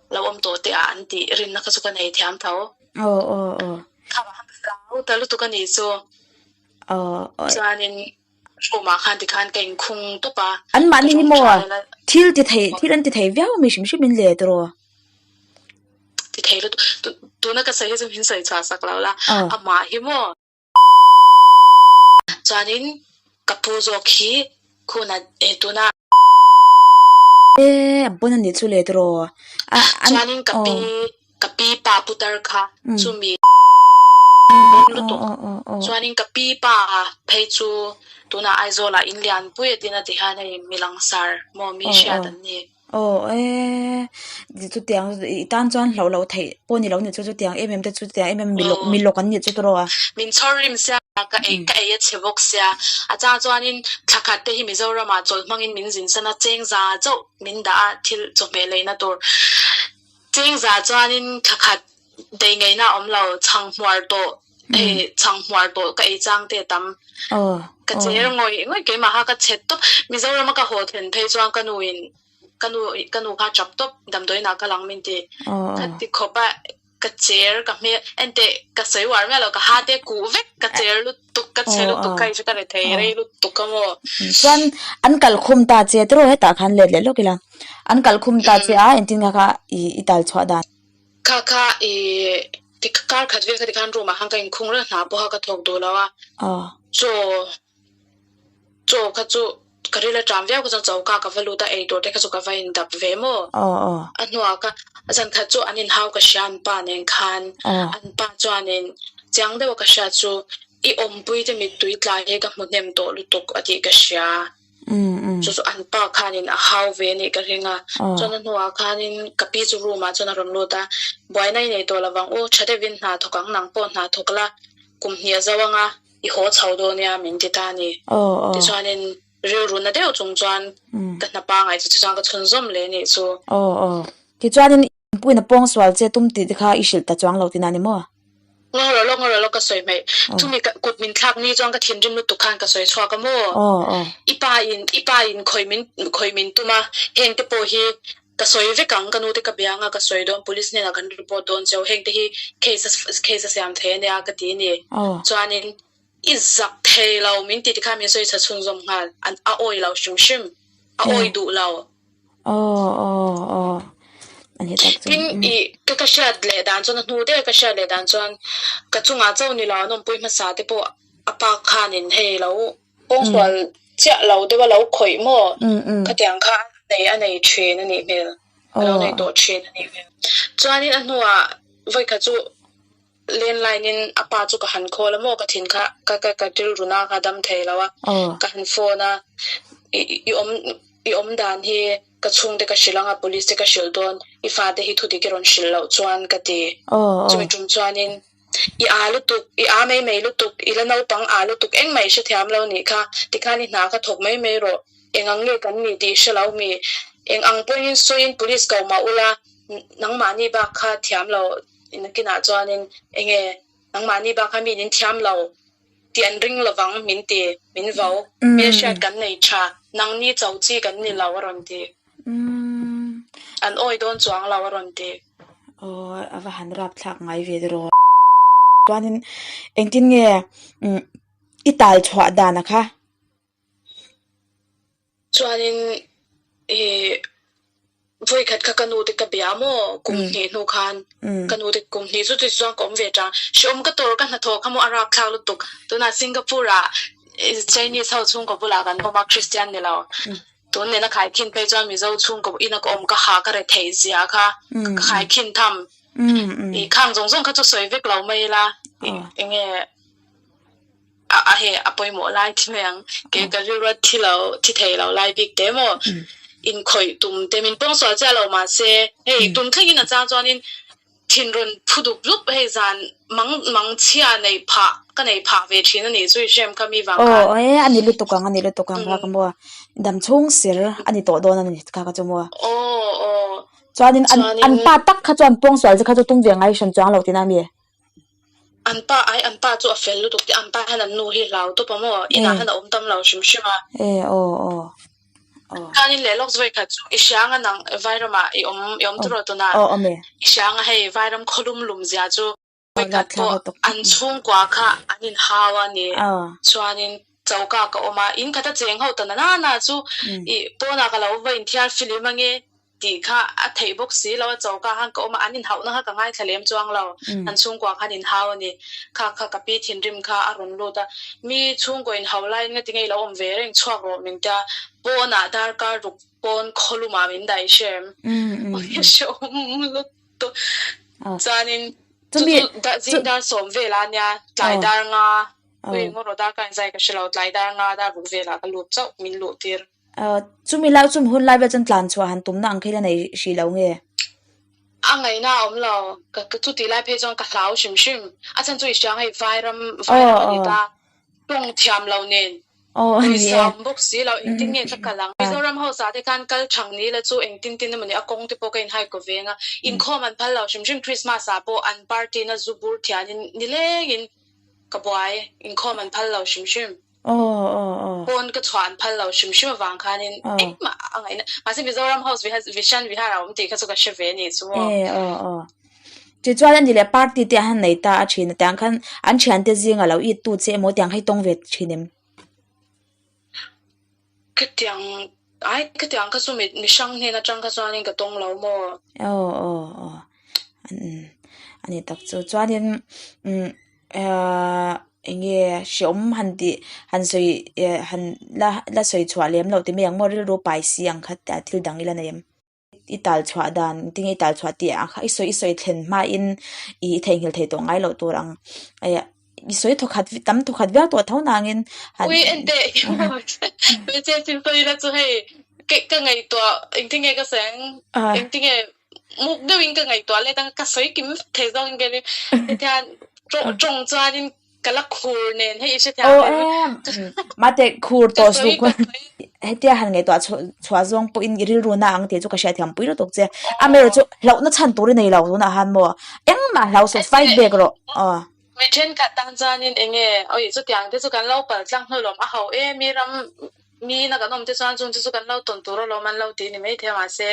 Lo awm tawh teh ah an tih rinna kha chu ka nei thiam tho. Aw aw aw. Kha va han hlau ta lutuk a nih chu. Aw aw. Chuanin room ah khan tikhan ka inkhung tawp a. An mahni hi maw thil ti thei thil an ti thei viau mi hrim hrim in le tawh. Ti thei lutuk tuna ka sawi hi chu min sawi chhuah sak lo la. Amah hi maw. Chuanin ka pu zawk hi khuna eh tuna. E a pawn a nih chu le tawh a an Chuanin ka pi ka pi pa putar kha chumi pawn lutuk chuanin ka pi pa phei chu tunah Aizawl ah in lianpui a tin a ti hian hei mi langsar maw mi hriat an ni. Aw e, chutiang i tan chuan hlauh loh theih pawh ni lo ni chu chutiang em em te chu chutiang em em mi lawk mi lawk an nih chu tawh a. Min chhawr rim sia ka ei ka ei a chhe bawk sia a chang chuanin thla khat te hi Mizoramah chawlh hmangin min zin san a cheng za chauh min dah a thil chawhmeh leina tur cheng za chuanin thla khat dei ngeina a awm lo chhang hmuar tawh hei chhang hmuar tawh ka ei chang te a tam ka cher ngawih ngawih keimah kha ka chhe tawp Mizoram a ka haw thlen phei chuan ka nu in ka nu ka nu kha chap tawp damdawiin ah ka lang min ti ka ti khawp a ka cher ka hmel enteh ka sawi uar miah lo ka ha te kuh vek ka cher lutuk ka chhe lutuk kha ka ri thei rei lutuk a maw. Chuan an kal khum ta che tiraw hetah khan let leh lawk ila an kal khum ta che a engtin kha kha i tal chhuah dan. Kha kha i ti kar khat vel kha tikhan room ah khan ka inkhung reng hna pawha ka thawk duh lo a. Chaw chaw kha chu ka ril aṭam viau kha chuan choka ka va lut a ei tur te kha chu ka va indap ve maw. A hnuah ka zan khat chu an inhau ka hria an pa nen khan an pa chuanin chiang deuha ka hriat chu i awmpui te mittui tlai hi ka hmu hnem tawh lutuk a tih ka hria. Chu chu an pa khanin a hau ve anih ka ring a, chuan a hnuah khanin ka pi chu room ah chuan a rawn lut a, buaina i nei tawh lovang u, tha deuhin hna thawk ang, nang pawh hna thawk la, kum hnih a zo anga i haw chho dawn nia min ti ta a ni. Tichuanin rilru na deuh chung chuan ka hna pangai chu tichuan ka chhunzawm leh anih chu. Tichuanin Puina pawng sual che tum tih te kha i hrilh ta chuang lo tina ni maw? Ngaw rawh lawk, ngaw rawh lawk ka sawi hmeih. Chumi ka kut min thlak ni chuan ka thinrim lutuk khan ka sawi chhuak a maw? I pa in, i pa in khawi min, khawi min tum a, heng te pawh hi ka sawi vek ang, ka nu te ka bia anga ka sawi dawn, police hnenah kan report dawn cheu, heng te hi case a, case a siam thei ania ka ti a ni. Chuanin I zak thei lo min ti tikhan min sawi chha chhunzawm nghal, an a awi lo hrim hrim, a awi duh lo. Aw aw aw a ni tak chu. Tin i ka ka hriat leh dan chuan a hnu deuh ka hriat leh dan chuan ka chungah chauh ni lo an awmpui hmasa te pawh a pa khanin hei lo kawngsual chiah lo deuh a lo khawih maw khatiang kha a nei a nei thin a nih hmel a lo nei tawh thin a nih hmel. Chuanin a hnuah vawikhat chu Landline in a pa chu ka han call a maw ka thin kha ka ka ka rilru na kha dam thei lo a ka han phone a i i awm i awm dan hi ka chhungte ka hrilh anga police te ka hrilh dawn i fate hi thudik i rawn hrilh loh chuan ka ti chumi tum chuanin i aa lutuk i aa mai mai lutuk i la naupang aa lutuk engmah i hrethiam lo nih kha tikhan i hna kha thawk mai mai rawh eng ang nge kan ni tih i hre lo mi eng ang pawhin sawiin police ko mah ula nangmahni bak kha thiam lo. Nakinah chuanin enge nangmahni bak kha mi in thiam lo. Tih an ring lovang min ti, min vo. Hmelhriat kan nei tha, nangni cho chi kan ni lo a rawn ti. An awi dawn chuang lo a rawn ti. Aw, a va han rap thlak ngai ve tiraw. Chuanin engtin nge i tal chhuah dan a kha? Chuanin ih vawikhat kha ka nu te ka bia maw kum hnih hnu khan ka nu te kum hnih chu chu chuan ka awm ve tang hreawm ka tawr ka hnathawh kha maw a rap thlak lutuk tunah Singapore ah Chinese ho chhungkaw bulah kan awm a Christian ni lo tun nena khaikhin phei chuan Mizo chhungkaw ina ka awm ka ha ka retheih zia kha ka khaikhin tham ih khang zawng zawng kha chu sawi vek lo mai ila enge. A hei a pawimawh lai thi mai ang. Ke ka rilru a thi lo, thi thei lo lai bik te maw? Inkhawih tum te min pawngsual chiah lo mahse hei tum thlengin a chang chuanin thin rawn phu dup dup hei zan mang mang chhia nei phah ka nei phah ve thin a nih chu i hrem kha mi vang khan. Aw e a ni lutuk ang a ni lutuk ang kha ka maw dam chhung sir a ni tawh dawn a ni kha ka chu maw. Aw aw. Chuanin an an pa tak kha chuan pawngsual che kha chu tum ve ngai hran chuang lo tina mi. An pa ai an pa chu a fel lutuk te an pa hian an nu hi hlau tawp a maw inah hian a awm tam lo hrim hrim a. E aw aw aw. Khanin leh lawk vawi khat chu i hriang a nang vairamah i awm i awm tawh tunah aw awm e. I hriang a hei vairam khawlum lum zia chu vawi khat pawh an chhungkua kha an inhau a ni chuanin choka ka awm a in khat a cheng ho ta na na chu i pawnah ka lo va inthiar filim ange Tih kha a theih bawk si lo a, choka khan ka awm a, an inhauhna kha ka ngaithla lem chuang lo, an chhungkua khan inhau a ni. Kha kha ka pi thinrim kha a rawn lut a, mi chhungkaw inhau laiin nga tinge i lo awm ve reng chhuak rawh min tia, pawnah darkar ruk pawn khawlumah min daih hrem, hrehawm lutuk. Chuanin chu chu zing dar sawm velah a nia, tlai dar nga, ui ngaw darkar inzai ka hre lo, tlai dar nga dar ruk velah ka lut chauh min luh tir. Chumi lai chumi hun lai vel chuan tlan chhuah han tumna ang kha ila nei hrih lo nge? A ngaihna a awm lo. Ka chutih lai phei chuan ka hlau hrim hrim. A chhan chu i hria ang hei vairam vairam a ni ta. Tawng thiam lo nen. Pawisa awm bawk si lo engtin nge ka kal ang. Mizoram house ah te khan kal thang ni la chu engtin tin emaw ni a kawng te pawh ka inhai kaw veng a. Inkhawm an phal lo hrim hrim Christmas ah pawh an party na zu bur thianin nilengin ka buai. Inkhawm an phal lo hrim hrim. Pawn ka chhuah an phal lo hrim hrim avang khanin engmah a ngaihna mahse Mizoram House Vishan Vihar a awm tih kha chu ka hre ve a nih chu maw. E aw aw. Tichuan a ni leh party te an han nei ta a thin a tiang khan an thiante zinga lo it tu che emaw tiang kha i tawng ve thin em? Khatiang ai khatiang kha chu mi mi hrang hnen atang kha chuanin ka tawng lo maw? Aw aw aw a ni tak chu chuanin umm ahh eng nge hreawm han tih han sawi eh han la la sawi chhuah lem loh ti mai ang maw rilru pai si ang kha thil dang ila nei em? I tal chhuah dan tinge i tal chhuah tih ang kha i sawi i sawi thlen hmain i theihnghilh thei tawh ngai loh tur ang eh i sawi thawkhat tam thawkhat viau tawh tho nangin han Ui enteh hmeichhe thil sawi ila chu hei ka ngaihtuah engtinge ka sawi ang engtinge muk deuhin ka ngaihtuah let ang ka sawi kim vek thei zawk in ka ring hetiang tawng chuanin Ka la khur nen hei i hre thiam Aw em mate khur tawh suk hetia han ngaihtuah chhuah zawng pawhin i rilru na ang tih chu ka hriat thiam pui lutuk che amaherawh chu hlauhna chhan tur i nei lo tunah han maw engmah hlau suh fight back rawh aw. Mi thenkhat tan chuanin eng nge awi chutiang te chu kan lo pal tlang hnu lawm a ho e mi ram mi ina kan awm te chuan chung te chu kan lo tawn tur alawm an lo ti ni maithei a mahse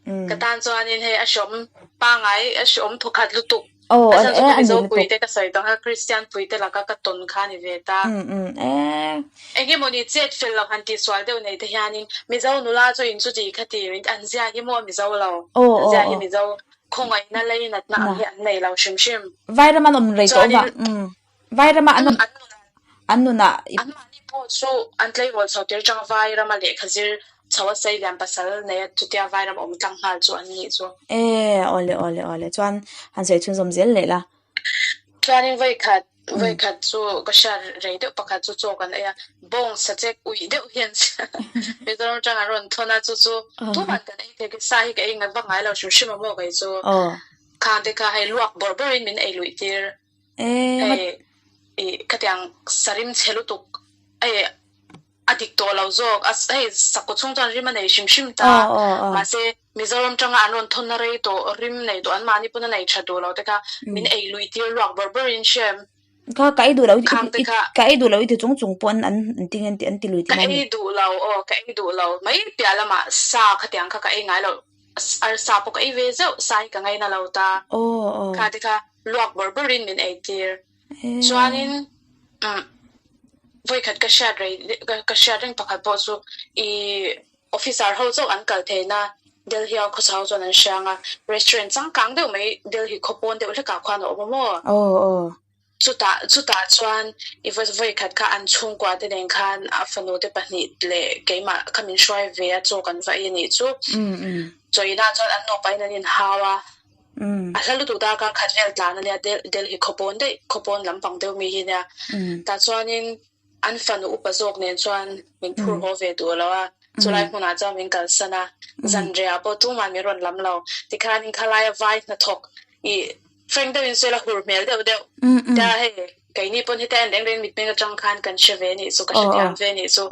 Ka tan chuanin hei a hreawm pangai a hreawm thawkhat lutuk. Aw, A chhan chu e, ka a ni Mizo lutuk. puite ka sawi tawh kha Kristian puite laka ka tawn kha a ni ve ta. Um um e. Engemawni chet fel lo han tihsual deuh nei te hianin Mizo nula chu in chuti kha ti in an zia hi maw Mizo lo. Aw, An aw, zia hi aw. Mizo khawngaihna leinatna Na. ang hi an nei lo hrim hrim. Vairam an awm rei tawh Chuanin va. Um. Vairama an awm an nunah an nunah i Anmahni pawh chu an tleirawl chho tir chang Vairama lehkha zir chho a sei lian pasal nei a chutia Vairam awm tlang nghal chu an nih chu. E awle awle awle chuan han sawi chhunzawm zel leh la. Chuanin vawikhat vawikhat chu ka hriat rei deuh pakhat chu chaw kan ei a, bawng sachek uih deuh hian Mizoram atang an rawn thawn a chu chu tumah kan ei thei sa hi ka ei ngat vak ngai lo hrim hrim a maw kei chu. Khang te kha hei luak bawrh bawrhin min ei luih tir. Hei ih khatiang sarim chhe lutuk hei a dik tawh lo zawk a hei sakkaw chhung chuan rim a nei hrim hrim ta mahse Mizoram tanga an rawn thawn na rei tawh rim nei tawh an mahni pawn a nei tha duh lo te kha min ei lui tir luak bawrh bawrh in hrem. Kha ka ei duh lo Khang te kha. Ka ei duh lo i ti chung chung pawh an an ti an ti an ti lui Ka tihna a ni. ei duh lo aw, ka ei duh lo mai piah lamah sa khatiang kha ka ei ngai lo. Arsa pawh ka ei ve zeuh, sa hi ka ngaina lo ta. Aw aw. Kha te kha luak bawrh bawrhin min ei tir. Chuanin umm vawikhat ka hriat rei ka hriat reng pakhat pawh chu i Officer ho chauh an kal theihna Delhi a khawchho chuan an hriang a, restaurant changkang deuh mai Delhi khaw pawn deuh hlekah khuan a awm a maw? Aw aw. Chutah chutah chuan i va vawikhat kha an chhungkua te nen khan a fanu te pahnih leh keimah kha min hruai ve a chaw kan va ei a nih chu. Chaw inah chuan an nupa in an inhau a, a hla lutuk darkar khat vel tlan a nia Delhi khaw pawn daih khaw pawn lampang deuh mi hi nia. Tah chuanin An fanu upa zawk nen chuan min phur haw ve duh lo a, chulai hmunah chuan min kalsan a, zanriah pawh tumah min rawn lam lo. Tikhanin khalaia vai hnathawk i frank deuhin sawi la hur hmel deuh deuh tia hei keini pawn heta en reng reng mitmeng atang khan kan hre ve nih chu, ka hrethiam ve nih chu.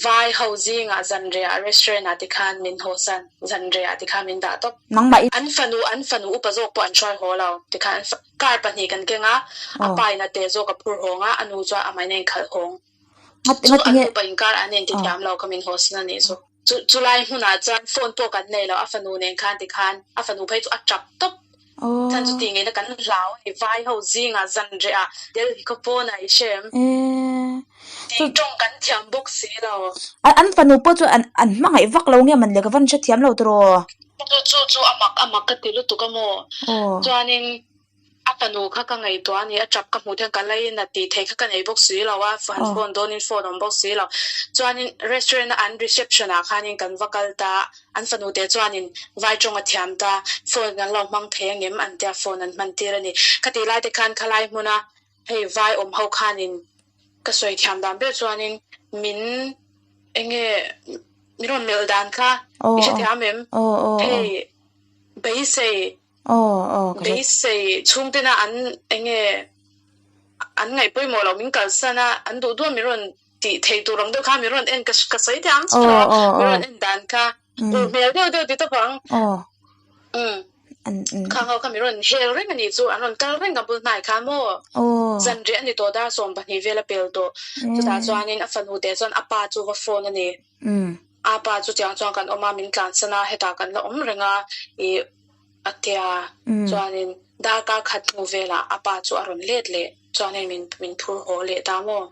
Vai ho zingah zanriah restaurant ah tikhan min hawsan, zanriah tikhan min dah tawp. An fanu an fanu upa zawk pawh an hruai haw lo tikhan an Car pahnih kan keng a, a pa in a te zawk a phur hawng a, a nu chuan amah in a inkhalh hawng. Chu an nupa inkar an inti thiam lo kha min hawsan a nih chu. Chu chulai hmunah chuan phone pawh kan nei lo, a fanu nen khan tikhan a fanu phei chu a tap tawp. Chhan chu tih ngeina kan hlau a ni, vai ho zingah zanreh ah Delhi khaw pawnah i hre em? Tih tawng kan thiam bawk si lo. An fanu pawh chu an hmangaih vak lo nge man le ka van hrethiam lo tawh. Chu chu chu a mak a mak ka ti lutuk a maw? Chuanin a fanu kha ka ngaihtuah a ni, a tap ka hmuh hian ka laiin a tih theih kha ka nei bawk si lo a, han phone dawnin phone awm bawk si lo. Chuanin restaurant a an reception ah khanin kan va kal ta, an fanu te chuanin vai tawng a thiam ta, phone kan lo hmang thei angem an tia phone an hman tir a ni. Khatih lai te khan khalai hmuna hei vai awm ho khanin ka sawi thiam dan ber chuanin min enge min rawn melh dan kha i hrethiam em? Hei beisei beisei chhungtena an enge an ngaih pawimawh loh min kalsan a an duh duh a min rawn tih theih tur ang deuh kha min rawn en ka ka sawi thiam chiah lo a min rawn en dan kha ur hmel deuh deuh ti tawp ang Khang ho kha min rawn hel reng a nih chu, an rawn kal reng ka bul hnai khan maw? Zanriah a ni tawh dar 12 vel a pel tawh. Chutah chuanin a fanu teh chuan a pa chu va phone a ni. A pa chu tiang chuan kan awm a, min tlansan a, hetah kan la awm reng a ih a tia. Chuanin darkar khat hnu velah a pa chu a rawn let leh chuanin min min phur haw leh ta maw?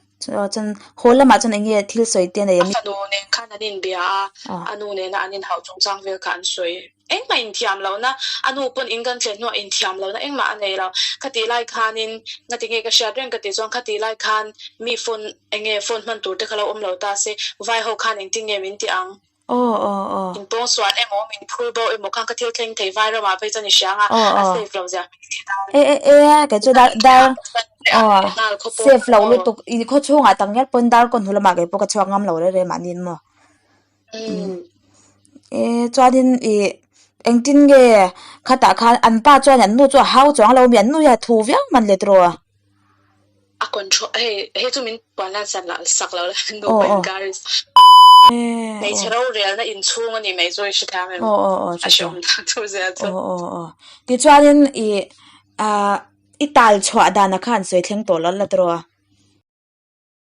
Chuan haw lamah chuan eng nge thil sawi te a nei a mi? A fanu nen khan an inbia a, a nu nena an inhauh chungchang vel kha an sawi. Engmah inthiam lohna, a nu pawn in kan thlen hnuah inthiam lohna engmah a nei lo. Khatih lai khanin ngati nge ka hriat reng ka tih chuan khatih lai khan mi phone eng nge phone hman tur te kha lo awm lo ta se, vai ho khan engtin nge min ti ang? Aw aw aw. Min pawng sual emaw, min phur bo emaw khan ka thil thleng thei vai ramah phei chuan i hria ang a, a safe lo zia hmeichhe tan. E e e, kei chu dar dar aw safe lo lutuk i khaw chhungah tak ngial pawn dar kawn hnu lamah kei pawh ka chhuak ngam lo reng reng mahni maw. E chuanin ih engtin nge khatah khan an pa chuan an nu chu a hau chuang lo mi an nu hi a thu viau man le tiraw? A control hei hei chu min puan lan sak lah sak lo la nupa inkar in hmeichhe rorelna inchhung a ni mai chu i hre thiam em a hreawm dan tur zel chu. Tichuanin ih ah i tal chhuah dan ah khan sawi thleng tawh lo la tiraw?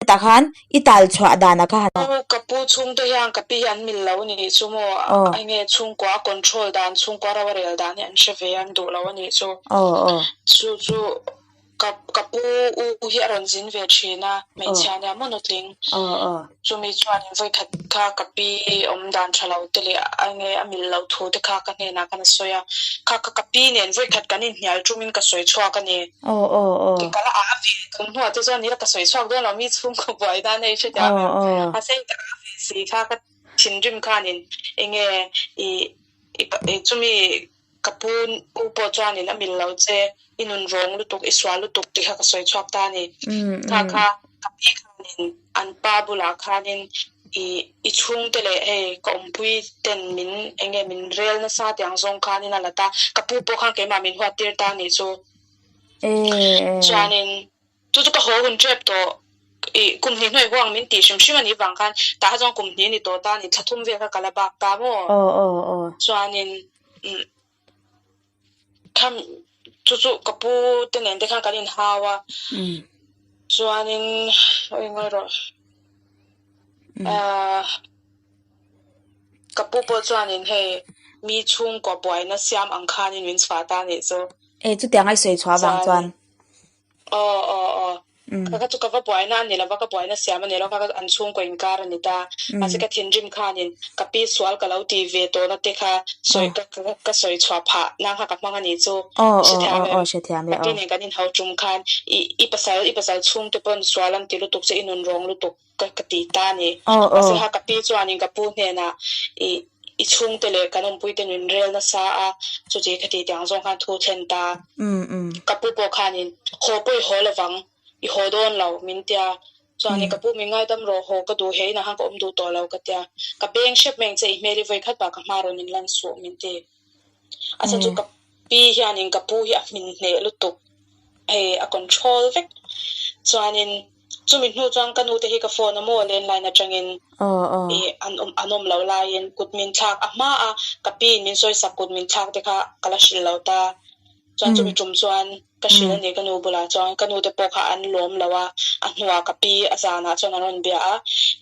Hetah khan i tal chhuah dan a kha han. Aw ka pu chhungte hian ka pi hi an mil lo a nih chu maw enge chhungkua a control dan chhungkua ro a rel dan hi an hre ve a an duh lo a nih chu. Chu chu ka ka pu u hi a rawn zin ve thin a hmeichhia nia maw nutling chumi chuanin vawikhat kha ka pi awm dan tha lo te leh enge a mil loh thu te kha ka hnenah khan a sawi a kha ka pi nen vawikhat kan inhnial tumin ka sawi chhuak a ni. Aw aw aw. Ke kala a ve tum hnuah te chuan nila ka sawi chhuak dawn lo mi chhungkaw buai dan hei hre teh a mahse ka a ve si kha ka thinrim khanin enge i i chumi ka pu u pawh chuanin a mil lo che i nun rawng lutuk i sual lutuk tih kha ka sawi chhuak ta a ni kha kha ka pi khanin an pa bulah khanin i i chhungte leh hei ka awmpui ten min enge min rel nasa tih ang zawng khanin a la ta ka pu pawh khan keimah min huat tir ta a nih chu. Chuanin chu chu ka haw hun tep tawh ih kum hnih hnuai huang min tih hrim hrim a nih vang khan tah kha chuan kum hnih a ni tawh ta a ni thla thum vel kha ka la bak ta maw? Chuanin umm kham. Chu chu ka pu te nen te khan kan inhau a, chuanin eng nge rawh ahh ka pu pawh chuanin hei mi chhungkaw buaina siam ang khanin min chhuah ta anih chu. E chutiang a i sawi chhuah avang chuan. Aw aw aw. Ka kha chu ka va buaina a ni lo va, ka buaina siam a ni lo kha an chhungkaw inkar a ni ta. Mahse ka thinrim khanin ka pi sual ka lo ti ve tawhna te kha sawi ka ka sawi chhuah phah nang kha ka hmang a nih chu. Hrethiam em? Ka pi nen kan inhau tum khan i i pasal i pasal chhungte pawn sual an ti lutuk che i nun rawng lutuk. ka ka ti ta a ni. Mahse ha ka pi chuanin ka pu hnenah i i chhungte leh kan awmpuite min rel nasa a, chuti khati tiang zawng khan thu thlen ta. Ka pu pawh khanin haw pawh i haw lovang, i haw dawn lo min tia. Chuanin ka pu min ngaidam rawh, haw ka duh he inah khan ka awm duh tawh lo ka tia. Ka beng hrep mai ang che i hmel i vawi khat bak ka hma rawn in lan suh min ti. A chhan chu ka pi hianin ka pu hi a hmin hneh lutuk hei a control vek. Chuanin chumi hnu chuan ka nute hi ka phone a maw landline atangin ih an awm an awm loh laiin kut min thlak a hma a ka pi in min sawisak kut min thlak te kha ka la hrilh lo ta. Chuan chumi tum chuan ka hrilh a ni ka nu bulah chuan ka nute pawh kha an lawm lo a, a hnuah ka pi a zanah chuan an rawn bia a,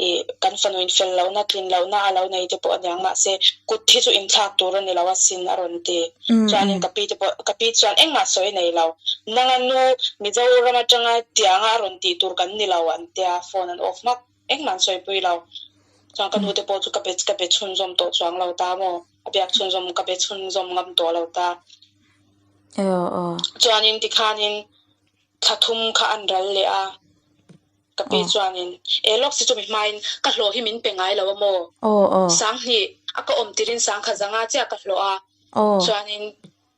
ih kan fanu in fel lohna tlin lohna a lo nei te pawh a niang mahse kut hi chu inthlak tur a ni lo asin a rawn ti. Chuanin ka pi te pawh ka pi chuan engmah sawi a nei lo, nanga nu Mizoram atanga tianga a rawn tih tur kan ni lo an tia phone an off hmak engmah an sawipui lo. Chuan ka nute pawh chu ka be ka be chhunzawm tawh chuang lo ta maw. A biak chhunzawm ka be chhunzawm ngam tawh lo ta. Chuanin tikhanin thla thum kha an ral leh a, ka pi chuanin e lawk si chumi hmain ka hlawh hi min pe ngai lo a maw? Sanghnih a ka awm tirin sangkhat zanga chiah ka hlawh a, chuanin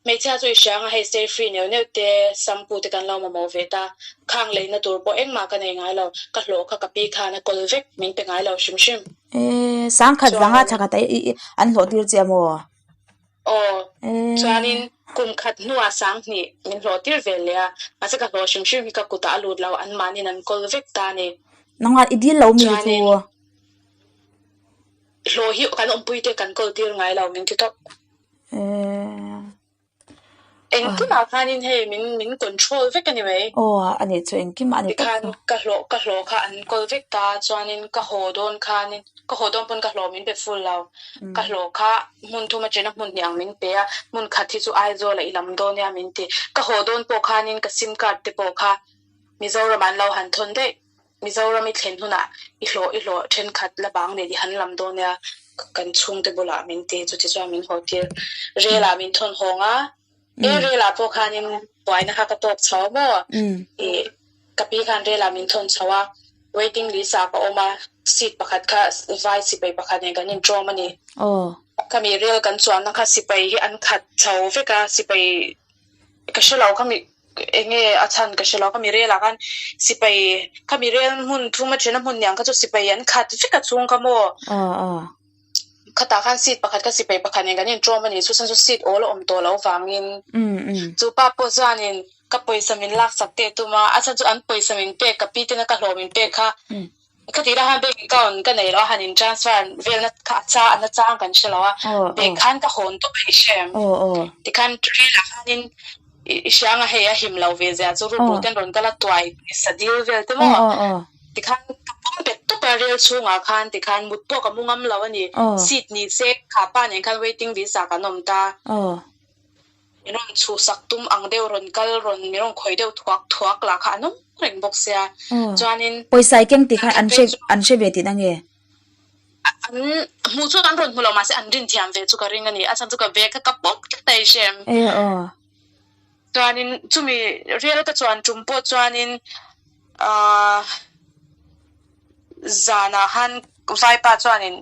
Hmeichhia chu i hria anga hei stay free neuh neuh te shampoo te kan lo mamawh ve ta, khang leina tur pawh engmah ka nei ngai lo, ka hlawh kha ka pi khan a kawl vek, min pe ngai lo hrim hrim. Ee, sangkhat zanga Chuanin. thla khat i an hlawh tir che a maw? Aw, chuanin kum khat hnuah sanghnih min hlawh tir ve leh a, mahse ka hlawh hrim hrim hi ka kutah a lut lo, anmahniin an kawl vek ta a ni. Nangmah i dil lo mi chu? Chuanin hlawh hi kan awmpui te kan kawl tir ngai lo min ti tawp. Engkimah khanin hei min min control vek a ni mai. Aw a nih chu engkimah a ni tawp Tikhan ka hlawh ka hlawh kha an kawl vek ta chuanin ka haw dawn khanin ka haw dawn pawn ka hlawh min pe full lo. Ka hlawh kha hmun thum atena hmun hnih ang min pe a, hmun khat hi chu Aizawl ah i lam dawn nia min ti. Ka haw dawn pawh khanin ka sim card te pawh kha Mizoram ah an lo han thawn daih. Mizoram i thlen hunah i hlawh i hlawh thenkhat la bang nen i han lam dawn nia, kan chhungte bulah min ti, chuti chuan min haw tir. Rel ah min thawn hawng a, e rel ah pawh khanin buaina kha ka tawk chho a maw? Ih ka pi khan rel ah min thawn chho a, waiting list ah ka awm a, seat pakhat kha vai sipai pakhat nen kan intawm a ni. Khami rel kan chuanna kha sipai hi an khat chho vek a, sipai ka hre lo khami enge a chhan ka hre lo khami rel ah khan sipai khami rel hmun thum a then a hmun niang kha chu sipai an khat vek a chhung kha maw khatah khan seat pakhat kha sipai pakhat nen kan intawm a ni chu chhan chu seat awl a awm tawh loh vangin chu pa pawh chuanin ka pawisa min laksak teh tum a a chhan chu an pawisa min pek ka pi tena ka hlawh min pek kha Khati la han bank account ka nei lo a, han in transfer velna kha a cha a na chang kan hre lo a, bag khan ka hawn tawp a i hre em? Tikhan train ah khanin i hria anga hei a him lo ve zia chu rukru ten rawn kal a tuai sa dil vel te maw? Tikhan ka pawm bet tawp a rel chhungah khan tikhan mut pawh ka mu ngam lo a ni, seat ni se kha pa nen khan waiting list ah kan awm ta. Min rawn chhuhsak tum ang deuh rawn kal rawn min rawn khawih deuh thuak thuak lah kha an awm reng bawk sia. Chuanin Pawisa i keng tih khan an hre an hre ve tihna nge? An hmuh chuan an rawn hmu lo mahse an rin thiam ve chu ka ring a ni. A chhan chu ka bag kha ka pawm tlat a i hrem. E aw. Chuanin chumi rel ka chuan tum pawh chuanin ahh zanah khan vaipa chuanin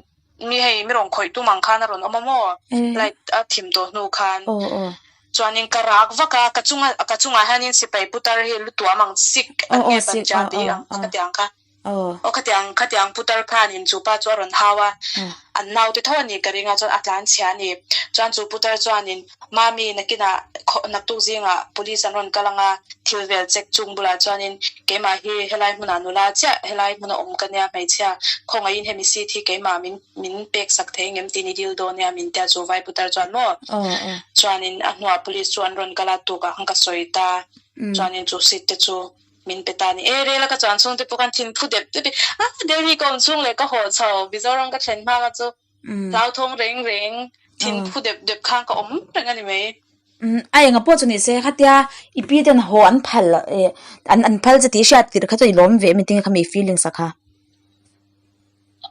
Mi hei mi rawn khawih tum ang khan a rawn awm a maw? Light a thim tawh hnu khan chuanin ka rak vak a, ka chunga ka chungah hianin sipai putar hi lu tuam ang Sikh an nge Punjabi ang khatiang kha aw khatiang khatiang putar khanin chu pa chu a rawn hau a, an naute tho a ni ka ring a chuan a tlan chhia a ni. Chuan chu putar chuanin, Mami, nakinah naktuk zingah police an rawn kal ang a, thil vel check chung bulah chuanin keimah hi helai hmunah nula chiah helai hmuna awm ka nia hmeichhia, khawngaihin hemi seat hi keimah min min pek sak thei ngem tiin i dil dawn nia min tia chu vai putar chuan maw? Chuanin a hnuah police chu an rawn kal a, tukah khan ka sawi ta, chuanin chu seat te chu min pe ta a ni. E, rel a ka chuan chhung te pawh khan thin phu dep dep in, a Delhi ka awm chhung leh ka haw chho, Mizoram ka thlen hma kha chu hlauthawng reng reng, thin phu dep dep khan ka awm reng a ni mai. A enga pawh chu ni se, khatia i pi ten haw an phal eh an an phal che tih hriat tirh kha chu i lawm ve em tinge kha mi feelings a kha.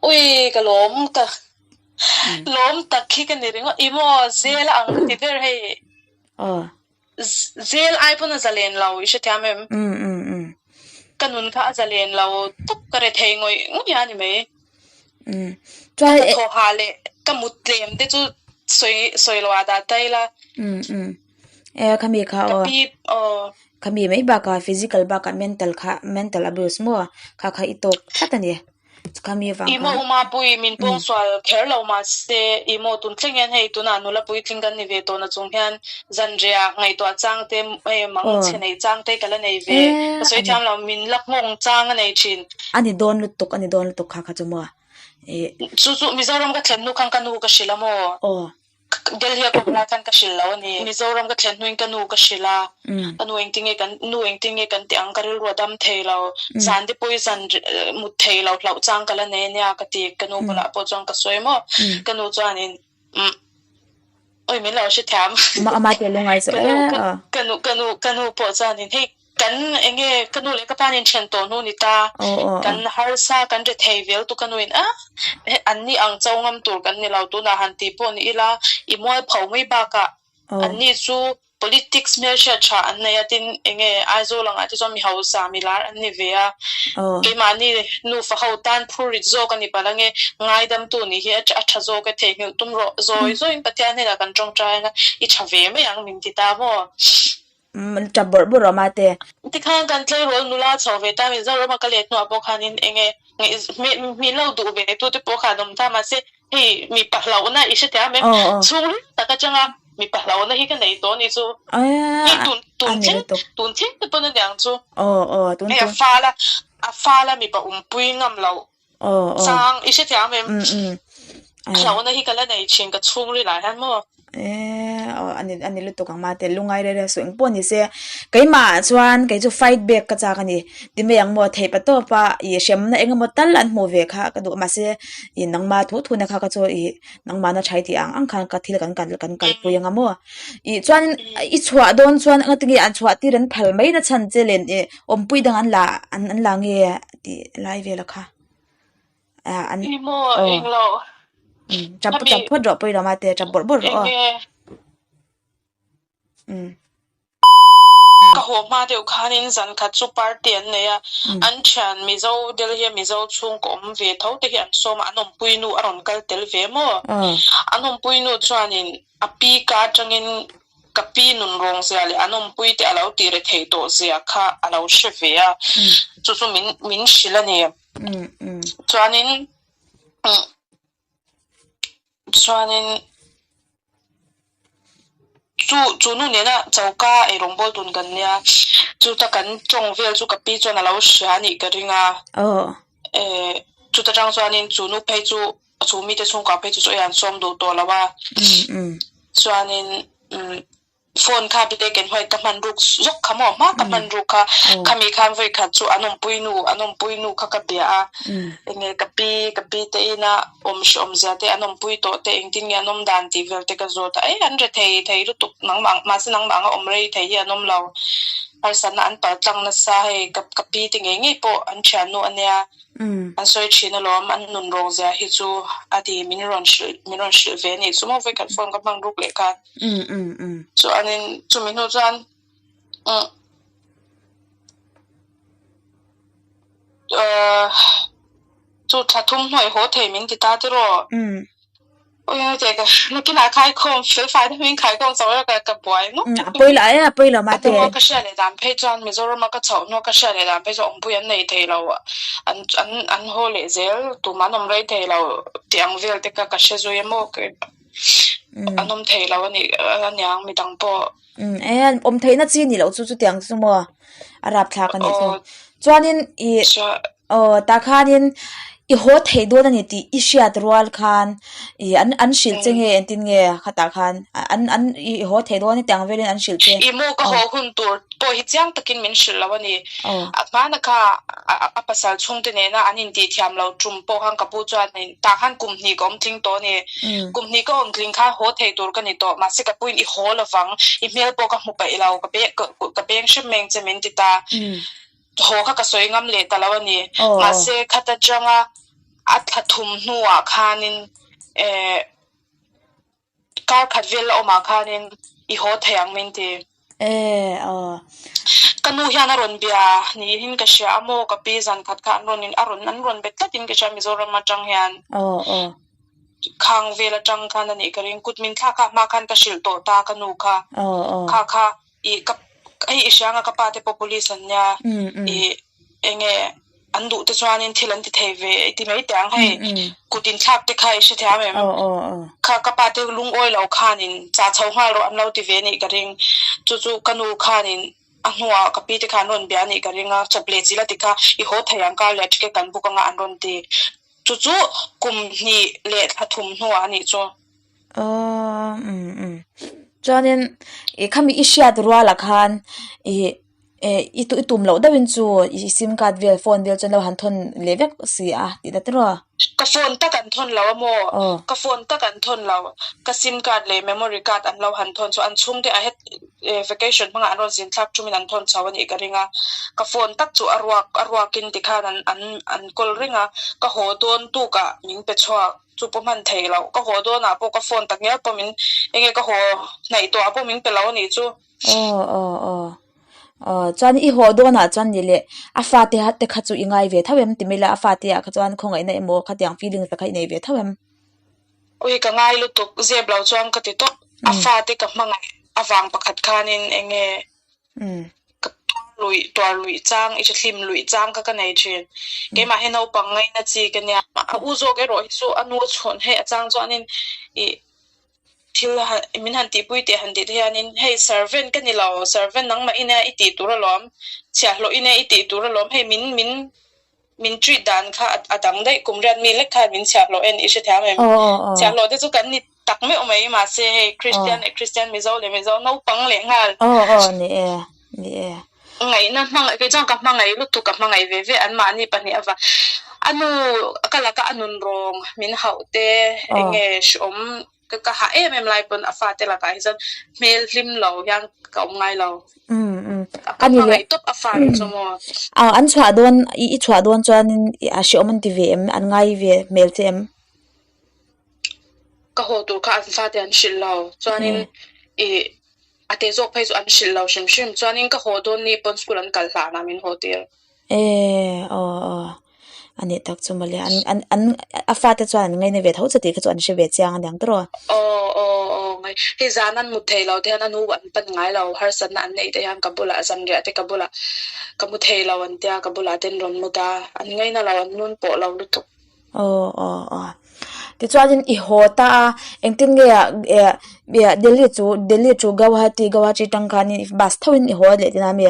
Ui ka lawm ka lawm tak hi ka ni ringawt, i maw zel a ang ka ti ber hei. Aw. Zel ai pawn a zalen lo i hrethiam em? Ka nun kha a zalen lo tawp ka re thei ngawih ngawih a ni mai. Ka hnathawh hah leh ka mut tlem te chu sawi sawi lo ah dah ta ila. Khami kha aw. Ka pi aw. Khami mai bakah physical bakah mental kha mental abuse maw kha kha i tawk tlat a ni. Khami avang Imo khan. Uma pui min pawng sual kher lo mahse Imo tun thleng hian hei tunah nula puitling kan ni ve tawh na chung hian zanriah ngaihtuah chang te hei mang chhe nei chang te ka la nei ve ka sawi thiam lo min la nghawng chang a nei thin. A ni dawn lutuk a ni dawn lutuk kha kha chu maw eh. Chu chu Mizoram ka thlen hnu khan ka nu ka hrilh a maw? Aw. Delhi a kawm lai khan ka hrilh lo a ni. Mizoram ka thlen hnuin ka nu ka hrilh a, ka nu engtin nge kan nu engtin nge kan tih ang ka rilru a dam thei lo, zan te pawh i zan mut thei lo hlauh chang ka la nei a nia ka ti, ka nu bulah pawh chuan ka sawi maw, ka nu chuanin umm oi min lo hrethiam ka nu ka nu ka nu pawh chuanin hei Kan enge ka nu leh ka pa nen then tawh hnu ni ta, kan harsa kan re thei vel tu ka nu in a an ni ang cho ngam tur kan ni lo tunah han tih pawh ni ila i mual pho mai bakah an ni chu politics hmelhriat tha an nei a tin enge Aizawl angah te chuan mi hausa mi lar an ni ve a keimahni nufa ho tan phur rit zawk a ni palh ange ngaidamtu nih hi a tha zawk e theihnghilh tum rawh zawi zawiin Pathian hnenah kan tawngtai anga i tha ve mai ang min ti ta maw. Tap bawrh bawrh awm a te. Tikhan kan tleirawl nula chho ve ta Mizoram a ka let hnuah pawh khanin enge min lo duh ve tu te pawh kha an awm ta mahse hei mipa hlauhna i hrethiam em chhungril tak atanga mipa hlauhna hi ka nei tawh a ni chu hei tun tun thleng tun thleng te pawn a niang chu hei a fal a a fal a mipa awmpui ngam loh Chang, i hrethiam em? Hlauhna hi ka la nei thin ka chhungril ah hian maw? Aw a ni a ni lutuk ang mate lungai rei rei suh eng pawh ni se keimah chuan kei chu fight back ka chak a ni ti mai ang maw theih pa tawp a ih hremna eng emaw tal an hmuh ve kha ka duh mahse ih nangma thu thu na kha ka chu ih nangmahna tha i tih ang ang khan ka thil kan kal kan kalpui ang a maw ih chuan i chhuah dawn chuan engati nge an chhuah tir an phal mai na chhan che len ih awmpui dang an la an an la nge. Tih lai vel a kha ah an Ni maw aw englo um tap Khami tap phawt rawh pawilawm a te tap bawrh bawrh rawh aw enge um Ka haw hma deuh khanin zan khat chu party an nei a um an thian Mizo Delhi a Mizo chhungkaw awm ve tho te hi an sawm a an awmpui nu a rawn kal tel ve maw aw an awmpui nu chuanin A pi ka atangin ka pi nun rawng zia leh an awmpui te a lo tih re theih tawh zia kha a lo hre ve a, chu chu min min hrilh a ni. Chuanin chuanin chu chu nu nena choka eirawngbawl tun kan nia, chuta kan tawng vel chu ka pi chuan a lo hria a nih ka ring a, chuta tang chuanin chu nu phei chu Chu mite chhungkua phei chu chu ei an sawm duh tawh lo a. Chuanin phone kha black and white ka hman ruk zawk kha maw hma ka hman ruk kha khami khan vawi khat chu an awmpui nu an awmpui nu kha ka bia a enge ka pi ka pi te ina awm hre awm zia te an awmpui tawh te engtin nge an awm dan tih vel te ka zawt a ei an re thei thei lutuk nangmah ang mahse nangmah anga awm rei thei hi an awm lo harsatna an pal tlang nasa hei ka ka pi te ngei ngei pawh an thiannu ania. An sawi thin alawm, an nun rawng zia hi chu a ti, min rawn hrilh, min rawn hrilh ve a nih chu maw vawikhat phone ka hmang ruk leh khan. Chuanin chumi hnu chuan umm ahh chu thla thum hnuai haw thei min ti ta tiraw? Nakinah khaikhawm fel fai deuhin khaikhawm chauh rawh ka buai nawk A pawi lo e, a pawi lo mate. A ka hria leh dan phei chuan Mizorama ka chhoh hnuah ka hria leh dan phei chuan awmpui an nei thei lo, an an an haw leh zel tumah an awm rei thei lo tih ang vel te kha ka hre zui a maw. An awm thei lo a nih aniang midang pawh. Umm e awm theihna chi ni loh chu chutiang chu maw a rapthlak a nih chu. Chuanin ih aw tah khanin i haw theih dawn a ni tih i hriat rual khan ih an an hrilh che nge engtin nge khatah khan an an i haw theih dawn hetiang velin an hrilh che. Ih maw ka haw hun tur pawh hi chiang takin min hrilh lo a ni. A hmana kha a pasal chhungte nena an intih thiam lo tum pawh khan ka pu chuan tah khan kum hnih ka awm tling tawh a ni. Kum hnih ka awm tling kha haw thei tur ka ni tawh, mahse ka puin i haw lovang, i hmel pawh ka hmu paih lo, ka ka beng hrep meng che min ti ta. Haw kha ka sawi ngam leh ta lo a ni. Mahse khat atanga a thla thum hnuah khanin eh kar khat vel la awmah khanin i haw thei ang min ti. E aw. Ka nu hian a rawn bia niin ka hria a maw ka pi zan khat kha an rawn in a rawn an rawn be tlat in ka hria Mizoram atang hian. Aw aw. Khang vel atang khan a nih ka ring kut min thlak kha hma khan ka hrilh tawh ta ka nu kha. Aw aw. Kha kha i ka hei i hria anga ka pa te pawh police an nia i enge an duh te chuanin thil an ti thei ve i ti mai teh ang hei kut inthlak te kha i hre thiam em? Kha ka pa te lungawi lo khanin chah chho nghal rawh an lo ti ve nih ka ring chu chu ka nu khanin a hnuah ka pi te kha an rawn bia nih ka ring a chawp leh chilh a ti kha i haw thei ang kar leh ticket kan book anga an rawn ti chu chu kum hnih leh thla thum hnuah a nih chu. Aww umm umm chuanin ih khami i hriat rualah khan ih eh i i tum loh deuhin chu i sim card vel phone vel chuan lo han thawn leh vek si a tih ta tiraw. Ka phone tak an thawn lo a maw? Ka phone tak an thawn lo ka sim card leh memory card an lo han thawn chu an chhungte a het vacation hmangah an rawn zin thlak thumin an thawn chho a nih ka ring a ka phone tak chu a ruak a ruakin tikhan an an an kawl reng a ka haw dawn tukah min pe chhuak. Chu pawh hman thei lo. Ka haw dawnah pawh ka phone tak ngial pawh min enge ka haw hnaih tawhah pawh min pe lo a nih chu. Aw aw aw aw chuan i haw dawnah chuan ni leh a fate te kha chu i ngai ve tho em ti mai la a fate ah kha chuan khawngaihna emaw khatiang feelings te kha i nei ve tho em? Ui ka ngai lutuk zep lo chuan ka ti tawp. A fate ka hmangaih avang pakhat khanin enge Ka tuar luih tuar luih chang i hlim luih chang kha ka nei thin. Keimah hi naupang ngaina chi ka nia. A u zawk erawh hi chu a nu a chhawn hei a chang chuanin ih thil min han tihpui teh han tih te hianin hei servant ka ni lo servant nangmah ina i tih tur alawm chhiahhlawh ina i tih tur alawm hei min min min treat dan kha a dang daih kum riat mi lek khan min chhiahhlawh en i hrethiam em? Chhiahhlawh te chu kan ni tak meuh mai mahse hei Christian leh Christian Mizo leh Mizo naupang leh nghal. Aw aw ni e ni e. Ngaihna hmangaih kei chuan ka hmangaih lutuk ka hmangaih ve ve an mahni pahnih ava a nu ka laka a nun rawng min hauh te enge hreawm Ka ka hah em em lai pawn a fate lakah hi chuan hmel hlim lo hian ka awm ngai lo. Umm umm. Ka hmangaih tawp a fate chu maw. Ah an chhuah dawn i i chhuah dawn chuanin a hreawm an ti ve em? An ngai ve hmel che em? Ka haw tur kha an fate an hrilh lo. Chuanin i a te zawk phei chu an hrilh lo hrim hrim. Chuanin ka haw dawn ni pawn school an kal hlan ah min haw tir. E aw aw a nih tak chu mawle an an an a fate chuan an ngaina ve tho che tih kha chu an hre ve chiang a niang tawh aw aw aw ngai hei zan an mut thei lo te hian a nu an pan ngai lo harsatna an neih te hian ka bulah zanriah te ka bulah ka mu thei lo an tia ka bulah te an rawn mut a an ngaina lo an nun pawh lo lutuk. Aw aw aw tichuanin i haw ta a engtin nge ah eh Delhi chu Delhi chu Guwahati Guwahati tang khanin bus tho in i haw leh tina mi?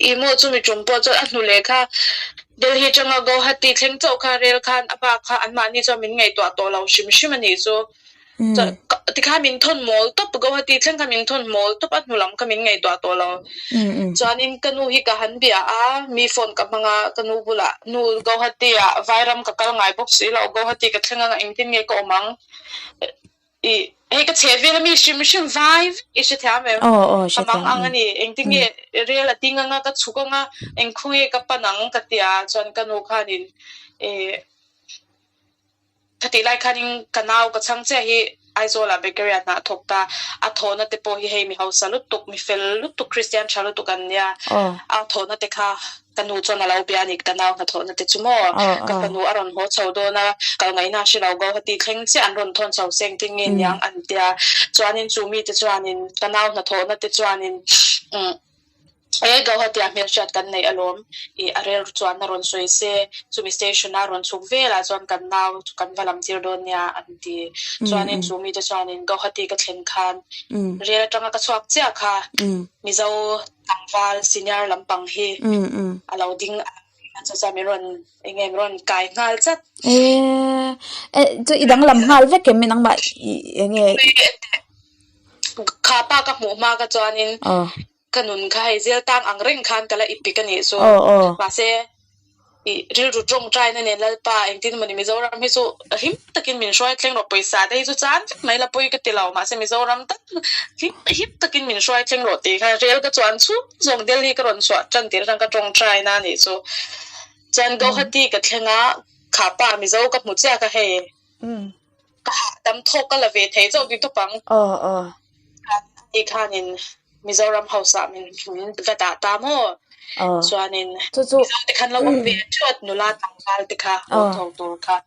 I maw chumi tum pawh chuan a hnu leh kha Delhi tanga Guwahati thleng chauh kha rel khan a bak kha anmahni chuan min ngaihtuah tawh lo hrim hrim a nih chu. Tikhan min thawn mawl tawp Guwahati thleng kha min thawn mawl tawp a hnu lam kha min ngaihtuah tawh lo. Chuanin ka nu hi ka han bia a, mi phone ka hmang a, ka nu bulah nu Guwahati ah Vairam ka kal ngai bawk si lo, Guwahati ka thleng anga engtin nge ka awm ang? I hei ka chheh vel ami hrim hrim vai vek i hre thiam em? Aw aw hre thiam. Ka mang ang a ni engtin nge rel a ding anga ka chhuk anga engkhaw nge ka pan ang ka ti a chuan ka nu khanin eh khatih lai khanin ka nau ka chhang chiah hi Aizawl ah bakery ah hna a thawk ta a thawhna te pawh hi hei mi hausa lutuk mi fel lutuk Christian tha lutuk an nia a thawhna te kha Ka nu chuan a lo bia a ni, ka nau hnathawhna te chu maw? Ka fanu a rawn haw chho dawn a, kal ngaihna a hre lo, Guwahati thleng chiah an rawn thawn chho seng ting nge niang an tia. Chuanin chu mite chuanin ka nau hnathawhna te chuanin umm. E Gauhati-ah hmelhriat kan neih alawm i a rel chuan a rawn sawi se, chumi station-a rawn chhuk velah chuan kan nau chu kan va lam tir dawn nia an ti. Chuanin chu mite chuanin Gauhati ka thlen khan rel atanga ka chhuak chiah kha Mizo tlangval senior lampang hi a lo ding a, chu chuan min rawn eng nge min rawn kai nghal chat. E, chu i danglam nghal vek em nangmah i eng nge? Kha pa ka hmuh hma ka chuanin Ka nun kha hei zel tang ang reng khan ka la ipik a nih chu. Mahse, i rilru tawngtaina nen Lalpa engtin mawni Mizoram hi chu hlim takin min hruai thleng rawh, pawisa te hi chu chan vek mai la pawi ka ti lo, mahse Mizoram tak hlim hlim takin min hruai thleng rawh tih kha rel ka chuan chhung zawng Delhi ka rawn chhuah tan tir atang ka tawngtaina a nih chu. Chuan Guwahati ka thleng a, kha pa Mizo ka hmu chiah kha hei. Ka hahdam thawk ka la ve thei zawk ni tawp ang. Ani khanin Mizoram House ah min va dah ta maw? Chuanin Mizo te khan lo awm ve thuat nula tlangval te kha haw tho tur kha.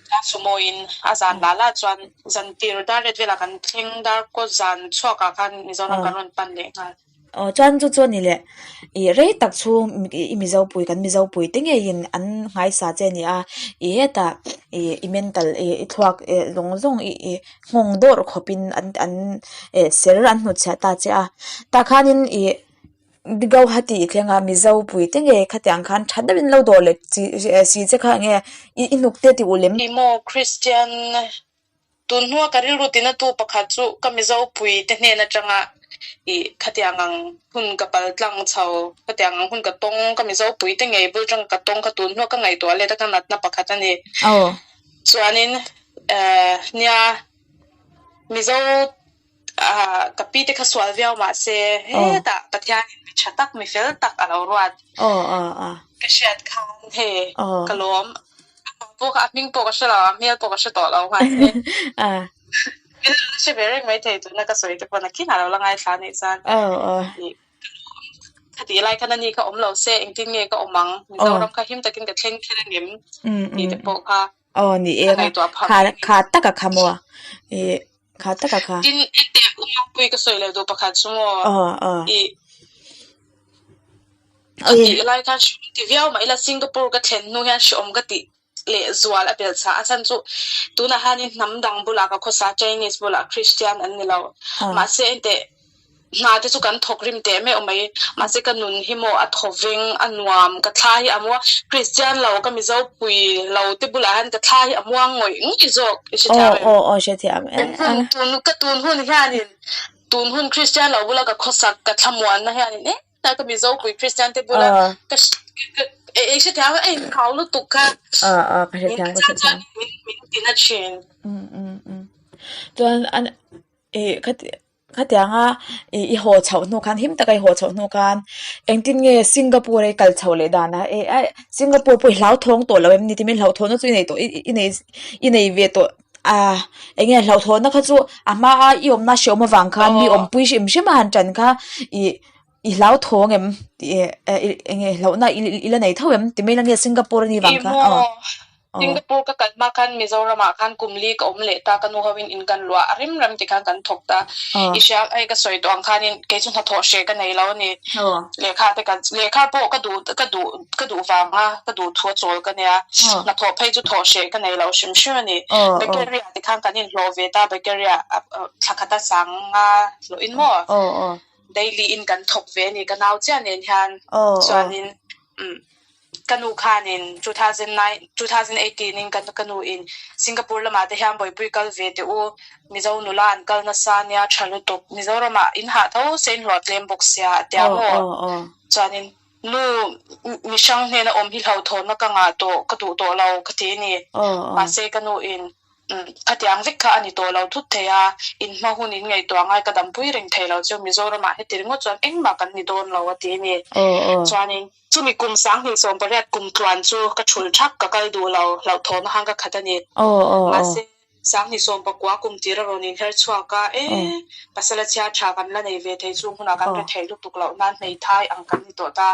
Chuan sumo in a zan lah lah chuan zan tir dar ret velah kan thleng dar kaw zan chhuak ah khan Mizoram kan rawn pan leh nghal. Aw chuan chu chu a ni leh ih rei tak chhung i mizo pui kan mizo pui te ngeiin an nghaisa che a ni a ih hetah ih i mental ih i thluak eh zawng zawng ih ih nghawng dawrh khawpin an an eh ser an hnutchhiah ta che a tah khanin ih Guwahati thleng a mizo pui te ngei khatiang khan tha deuhin lo dawh leh chi si che kha eng nge i i hnuk te tih u lem. Ih maw Christian Tun hnua ka rilru tinatu pakhat chu ka Mizo puite hnen atanga ih khatiang ang hun ka pal tlang chho, khatiang ang hun ka tawng, ka Mizo puite ngei bul tang ka tawng kha tun hnua ka ngaihtuah let a ka natna pakhat a ni. Chuanin nia Mizo Ah, ka pi te kha sual viau mah se, hetah Pathianin mi tha tak, mi fel tak a lo ruat. Ka hriat khan hei ka lawm. Amah pawh kha a hming pawh ka hre lo, a hmel pawh ka hre tawh lo mahse. Min lo la hre ve reng mai thei tuna ka sawi te pawh nakin a lo la ngaithla anih chuan. Khatih lai khan ani kha awm lo se engtin nge ka awm ang, Mizoram kha him takin ka thleng kher angem tih te pawh kha. Aw ni e ka kha kha taka kha maw ih kha taka kha. Tin ente Umangpui ka sawi leh duh pakhat chu maw ih a tih lai khan hreawm ti viau mah ila Singapore ka thlen hnu hian hreawm ka tih leh zual a belh chah a chhan chu tunah hianin hnam dang bulah ka khawsa Chinese bulah Christian an ni lo mahse ente Hna te chu kan thawk rim teh meuh mai. Mahse ka nun hi maw a thaw veng, a nuam, ka thla hi a muang. Kristian lo, ka Mizo pui lo te bulah hian ka thla hi a muang ngawih ngawih zawk i hrethiam em? Aw aw hrethiam e. Hun tun ka tun hun hianin tun hun Kristian lo bula ka khawsak ka thlamuanna hianin em em ka Mizo pui Kristian te bula ka i hrethiam em? A inkhau lutuk kha. Aw aw ka hrethiam ka hrethiam. Min min tina thin. Chuan an ih khati Khatianga ih i haw chhoh hnu khan him taka i haw chhoh hnu khan engtin nge Singapore a i kal chhoh leh dan a eh eh Singapore pawh i hlauthawng tawh lo em ni tih hlauhthawnna chu i nei tawh i nei i nei ve tawh a eng nge hlauhthawnna kha chu a hma a i awmna hreawm avang khan mi awmpui hrim hrim a han ṭan kha ih i hlauthawng em tih eh eng nge hlauhna i la nei tho em ti mai la nge Singapore a nih vang khan aw. Singapore ka kal hma khan Mizoram ah khan kum li ka awm leh ta, ka nu ho in in kan luah a rem rem ti khan kan thawk ta. I hria hei ka sawi tawh ang khanin kei chu hnathawh hreh ka nei lo a ni. Lehkha te kan lehkha pawh ka duh ka duh ka duh vanga ka duh thu a chawl ka nia. Hnathawh phei chu thawh hreh ka nei lo hrim hrim a ni. Bakery ah ti khan kan inhlawh ve ta, bakery ah thla khata sanga hlawh in maw daily in kan thawk ve a ni ka nau chiah nen hian chuanin umm. Ka nu khanin 2009, 2018 in ka nu in Singapore lamah te hian buaipui kal ve teh u, Mizo nula an kal nasa nia tha lutuk, Mizoramah in hah tho se in hlawhtlem bawk sia a tia maw? Chuanin nu mi hrang hnena awm hi hlauhthawnna ka ngah tawh, ka duh tawh lo ka ti a ni. Mahse ka nu in Khatiang vek kha a ni tawh lo thut thei a, in hma hun in ngaihtuah ngai ka dampui reng thei lo chu Mizoramah heti ringawt chuan engmah kan ni dawn lo a ti a ni. Chuanin chumi kum 2018 kum tluan chu ka thul thak ka kal duh lo hlauhthawhna hang ka khat a ni. Mahse 2019 kum tir a rawn inher chhuak a, e pasala chhia tha kan la nei ve thei chung hunah kan rethei lutuk loh nan hmeithai ang kan ni tawh ta.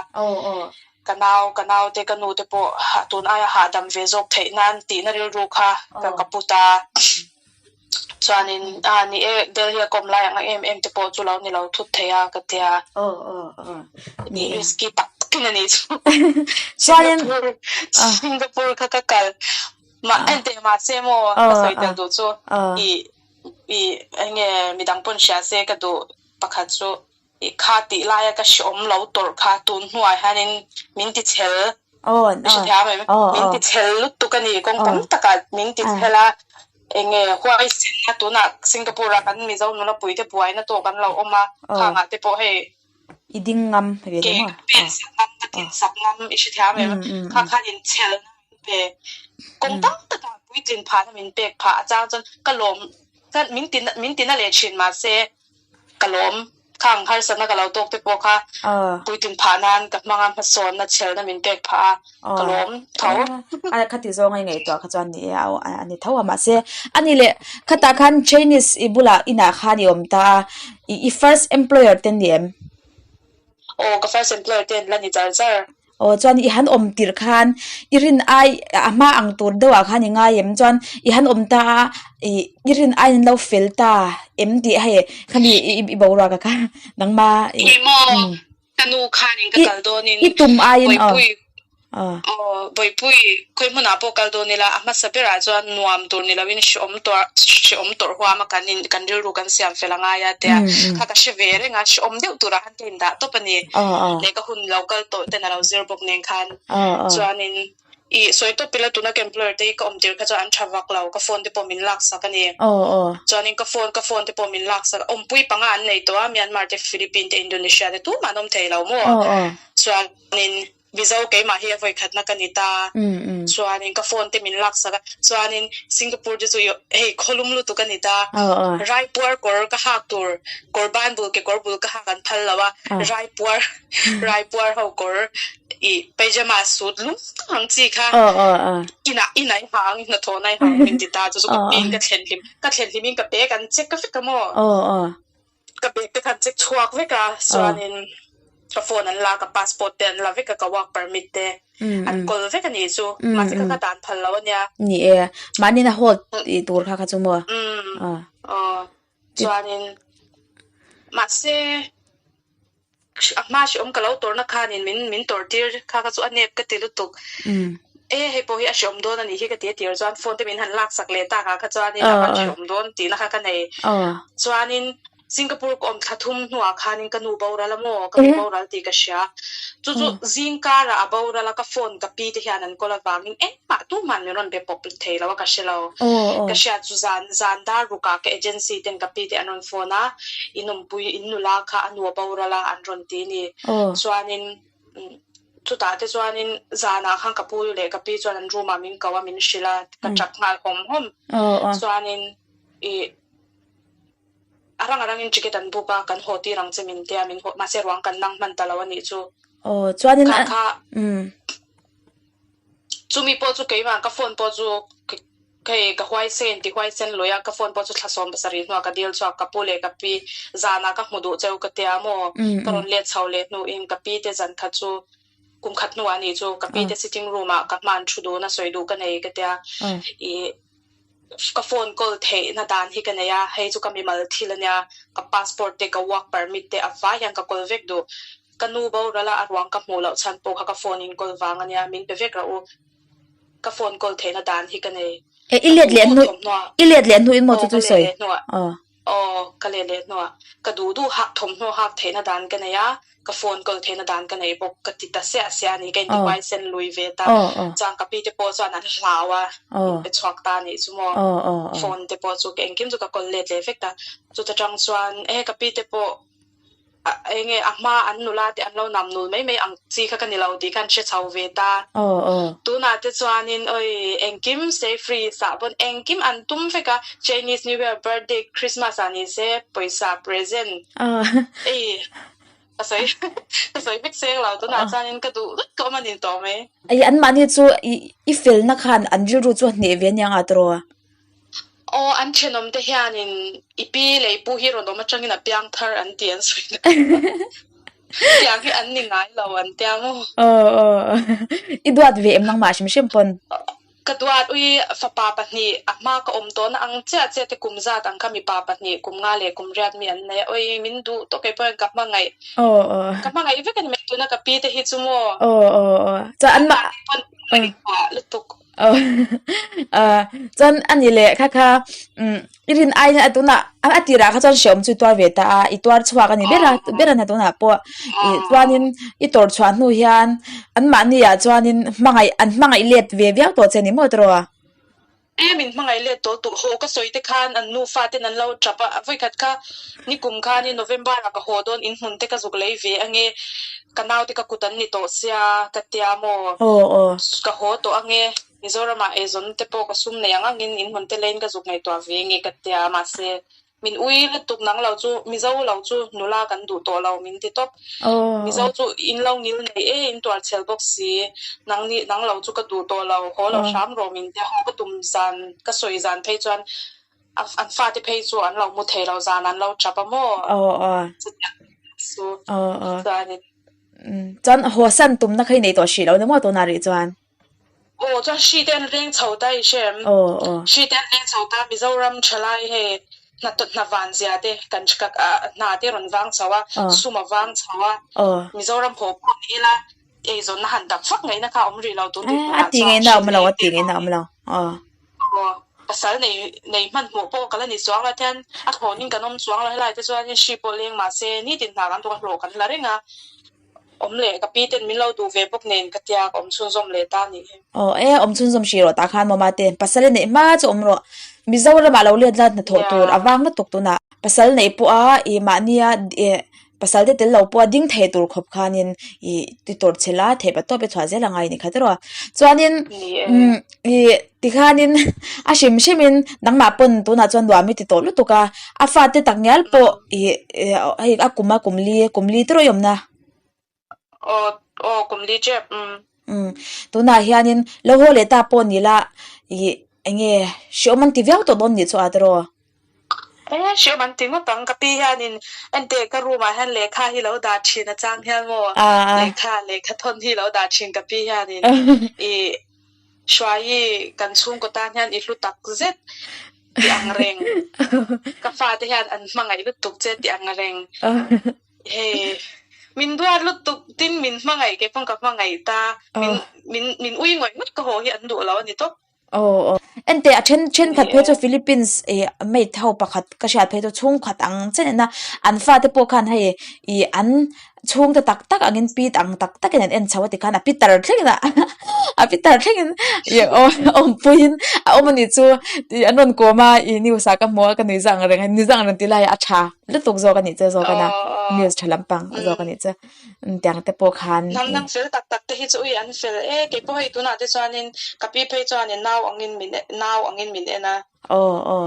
Ka nau, ka naute, ka nute pawh tun aia hahdam ve zawk theih nan tihna rilru kha ka ka pu ta. Chuanin a ni e Delhi a kawm lai ang em em te pawh chu lo ni lo thut thei a ka tia. Aw aw aw ni e. Risky tak takin a nih chu. Chuanin Singapore Singapore kha ka kal mah enteh mahse maw ka sawi tel duh chu i i enge midang pawn hria se ka duh pakhat chu i kha tih laia ka hreawm lo tawrh kha tun hnuah hianin min ti chhel i hrethiam em? Min ti chhel lutuk a ni kawng tam takah min ti chhel a enge huaisenna tunah Singapore ah kan Mizo nula puite buaina tawk an lo awm a khangah te pawh hei i ding ngam ve ke ka pen sak ngam ka tin sak ngam i hrethiam em? Kha khan inchhelna min pe kawng tam takah puitlin phahna min pek phah a chang chuan ka lawm min ti min ti na leh thin mahse Ka lawm. Khang harsatna ka lo tawk te pawh kha puitlin phah nan ka hmang a, hmasawnna chhelna min pek phah a, ka lawm tho. A khati zawng a i ngaihtuah kha chuan ni e a ni tho a mahse a ni leh khatah khan Chinese i bulah inah khan i awm ta a, i first employer te ni em? Aw ka first employer te an la ni char char. Aw chuan i han awm tirh khan i rin ai a hma ang tur deuh ah khan i ngai em chuan i han awm ta a ih i rin ai an lo fel ta em tih hei khami i boruak a kha nangma ih Emaw ka nu khanin ka kal dawnin i tum aiin aw Bawihpui Aw Bawihpui khawi hmunah pawh kal dawn ila a hmasa berah chuan nuam tur ni loin hreawm tawrh hreawm tawrh huam a kan in kan rilru kan siam fel a ngai a tia kha ka hre ve reng a hreawm deuh turah khan ka indah tawp a ni. Leh ka hun lo kal tawh ten a lo zir bawk nen khan chuanin ih sawi tawp ila tuna ka employer te hi ka awm tir kha chuan an tha vak lo ka phone te pawh min laksak a ni. Chuanin ka phone ka phone te pawh min laksak awmpui panga an nei tawh a Myanmar te Philippine te Indonesia te tumah an awm thei lo maw chuanin Mizo keimah hi a vawikhatna ka ni ta. Chuanin ka phone te min laksak a, chuanin Singapore te chu hei khawlum lutuk a ni ta. Raipuar kawr ka hak tur kawr ban bul kekawr bul ka hak an phal lo a, raipuar raipuar ho kawr ih pyjama suit lum tak ang chi kha inah inah i ha ang i hnathawhna i ha ang min ti ta chu chu ka pin ka thlen hlim ka thlen hlimin ka bag an check vek a maw. Ka bag te khan check chhuak vek a, chuanin ka phone an la, ka passport te an la vek a, ka work permit te an kawl vek a nih chu. Mahse ka ka dan phal lo a nia. Ni e, mahni na hold tih tur kha kha chu maw? Umm, aw, chuanin mahse A hma hreawm ka lo tawrhna khanin min min tawrh tir kha kha chu a nep ka ti lutuk. E hei pawh hi a hreawm dawn a nih hi ka ti a tir chuan phone te min han laksak leh tak ah kha chuanin a van hreawm dawn tihna kha ka nei. Chuanin Singapore ka awm thla thum hnuah khanin ka nu boral a maw ka nu boral tih ka hria. Chu chu zingkarah a boral a ka phone ka pi te hian an kawl avangin engmah tumah min rawn be pawp thei lo a ka hre lo. Ka hriat chu zan zan dar rukah ka agency ten ka pi te an rawn phone a. In awmpui in nula kha a nu a boral a an rawn ti ni. Chuanin chutah te chuanin zanah khan ka pu leh ka pi chuan an room ah min ko a min hrilh a ka tap nghal hawm hawm. Chuanin ih a rang a rangin ticket an book a kan haw tir ang che min tia min haw mahse ruang kan nang hman ta lo a nih chu. Chuanin Kha kha chumi pawh chu keimah ka phone pawh chu Hei ka huaisen ti huaisen lui a, ka phone pawh chu thla 70 hnuah ka dil chhuak, ka pu leh ka pi zanah ka hmu duh cheu ka tia maw, ka rawn let chho leh hnuin ka pi te zan khat chu kum khat hnuah a nih chu ka pi te sitting room ah ka hman thu dun a sawi duh ka nei ka tia, ih ka phone call theihna dan hi ka nei a, hei chu ka mimal thil a nia, ka passport te ka work permit te a vai hian ka call vek duh, ka nu boral a a ruang ka hmuh loh chhan pawh kha ka phone in call vang a nia, min pe vek rawh u. Ka phone call theihna dan hi ka nei. E, i let leh hnu, i let leh hnu in maw chu chu sawi? Aw. Aw, ka let leh hnuah. Ka duh duh hak thawmhnaw hak theihna dan ka nei a, ka phone call theihna dan ka nei bawk. Ka ti ta siah siah a ni, ka intihuai sen lui ve ta. Chuan ka pi te pawh chuan an hlau a, min pe chhuak ta a nih chu maw. Phone te pawh chu ka engkim chu ka call let leh vek ta. Chuta tang chuan e ka pi te pawh Eng nge a hma an nula te an lo nam nul mai mai ang chi kha ka ni lo tih kha an hre chho ve ta. Tunah te chuanin oi engkim stay free sah pawn engkim an tum vek a, Chinese New Year, birthday, Christmas ah ni se pawisa present ei ka sawi ka sawi vek seng lo tunah chuanin ka duh vek ka awm a ni tawh mai. Ei anmahni chu i felna khan an rilru chu a hneh ve aniang a tawrh aw. Aw, an thenawm te hianin i pi leh i pu hi rawn awm atangin a piang thar an ti an sawi na. Tiang hi an ni ngai lo an tia maw? Aw aw, i duat ve em nangmah hrim hrim pawn? Ka duat ui fapa pahnih a hma ka awm tawhna ang chiah chiah te kum zat ang kha mipa pahnih kum nga leh kum riat mi an nei a, ui min duh tawk kei pawh hian ka hmangaih ka hmangaih vek a ni mai tuna ka pi te hi chu maw Chuan an mah lutuk. Chuan a ni leh kha kha i rin aiin a tunah a tirah kha chuan hreawm chu i tuar ve ta a, i tuar chhuak a ni ber a ber a ni tunah pawh ih chuanin i tawrh chhuah hnu hian anmahni ah chuanin hmangaih an hmangaih let ve viau tawh che a ni maw tawh a? E min hmangaih let tawh tawh haw ka sawi te khan an nufa ten an lo tap a, vawikhat kha nikum khanin November ah ka haw dawn inhmun te ka zuk lei ve ange ka naute ka kut an ni tawh sia ka tia maw ka haw tawh ange. Mizoramah eizawn te pawh ka sum nei ang angin inhmun te leiin ka zuk ngaihtuah ve nge ka tia mahse min ui lutuk nang lo chu Mizo lo chu nula kan duh tawh lo min ti tawp. Mizo chu in lo ngil nei e in tuar chhel bawk si nang ni nang lo chu ka duh tawh lo haw lo hram rawh min tia haw ka tum zan ka sawi zan phei chuan an fate phei chu an lo mu thei lo zan an lo tap a maw chutiang chu chuanin. Chuan haw san tumna kha i nei tawh hrih lo ni maw tunah rih chuan? Aw chuan hri te an leng chho ta i hre em? Aw aw. Hri te an leng chho ta Mizoram thalai hei hna hna van zia te kan hna te rawn vang chho a, sum a vang chho a, Mizoram haw pawh ni ila eizawnna han dap vak ngaihna kha a awm rih lo tun tih hmunah chuan. A tih ngaihna a awm lo, a tih ngaihna a awm lo. Aw. Aw pasal nei nei hmanhmawh pawh ka la ni chuang lo tian a thlawnin kan awm chuang lo helai te chuan hri pawh leng mahse nitin hna kan thawk a hlawh kan la reng a. Awm leh ka pi ten min lo duh ve bawk nen ka tia ka awm chhunzawm leh ta nih hi. Aw e, awm chhunzawm hrih rawh tah khan mawma te pasal i neih hma chu awm rawh. Mizoramah lo let la hnathawh tur a vang lutuk tunah pasal neih pawha ih mahnia ih pasal te tel lo pawha ding thei tur khawp khanin ih ti tawrh chhe la theih pa tawp i chhuah zel angai ni kha tiraw. Chuanin umm ih tikhanin a hrim hrimin nangmah pawn tunah chuan nuam i ti tawh lutuk a, a fate tak ngial pawh ih hei a kum a kum li kum li tawrh i awmna. Aw aw kum li tep umm. Umm tunah hianin lo haw leh ta pawh ni la ih eng nge hreawm an ti viau tawh dawn nih chu a tiraw. E hreawm an ti ngawt ang ka pi hianin enteh ka room ah hian lehkha hi lo dah thin a chang hian maw lehkha lehkha thawn hi lo dah thin ka pi hianin ih Hruaii kan chhungkaw tan hian i hlu tak zet tih ang reng. Ka fate hian an hmangaih lutuk che tih ang reng. Hei min duat lutuk tin min hmangaih kei pawn ka hmangaih ta. Min min min ui ngawih ngawt ka haw hi an duh lo a ni tawp. Aw aw. Enteh a then thenkhat phei chu Philippines ih maid ho pakhat ka hriat phei chu chhungkhat ang chen ina an fate pawh khan hei ih an chhungte tak tak angin pi ang tak takin an en chho a tikhan a pi tar thlengin a a pi tar thlengin ih awmpuiin a awm a nih chu tih an rawn kawm a ih news ah ka hmu a ka nui zang reng a nui zang reng tih lai a tha lutuk zawk a nih chu zawk a na news tha lampang zawk a nih chu tiang te pawh khan Hnam dang fel tak tak te hi chu ui an fel e keipawh hei tunah te chuanin ka pi phei chuanin nau angin min nau angin min en a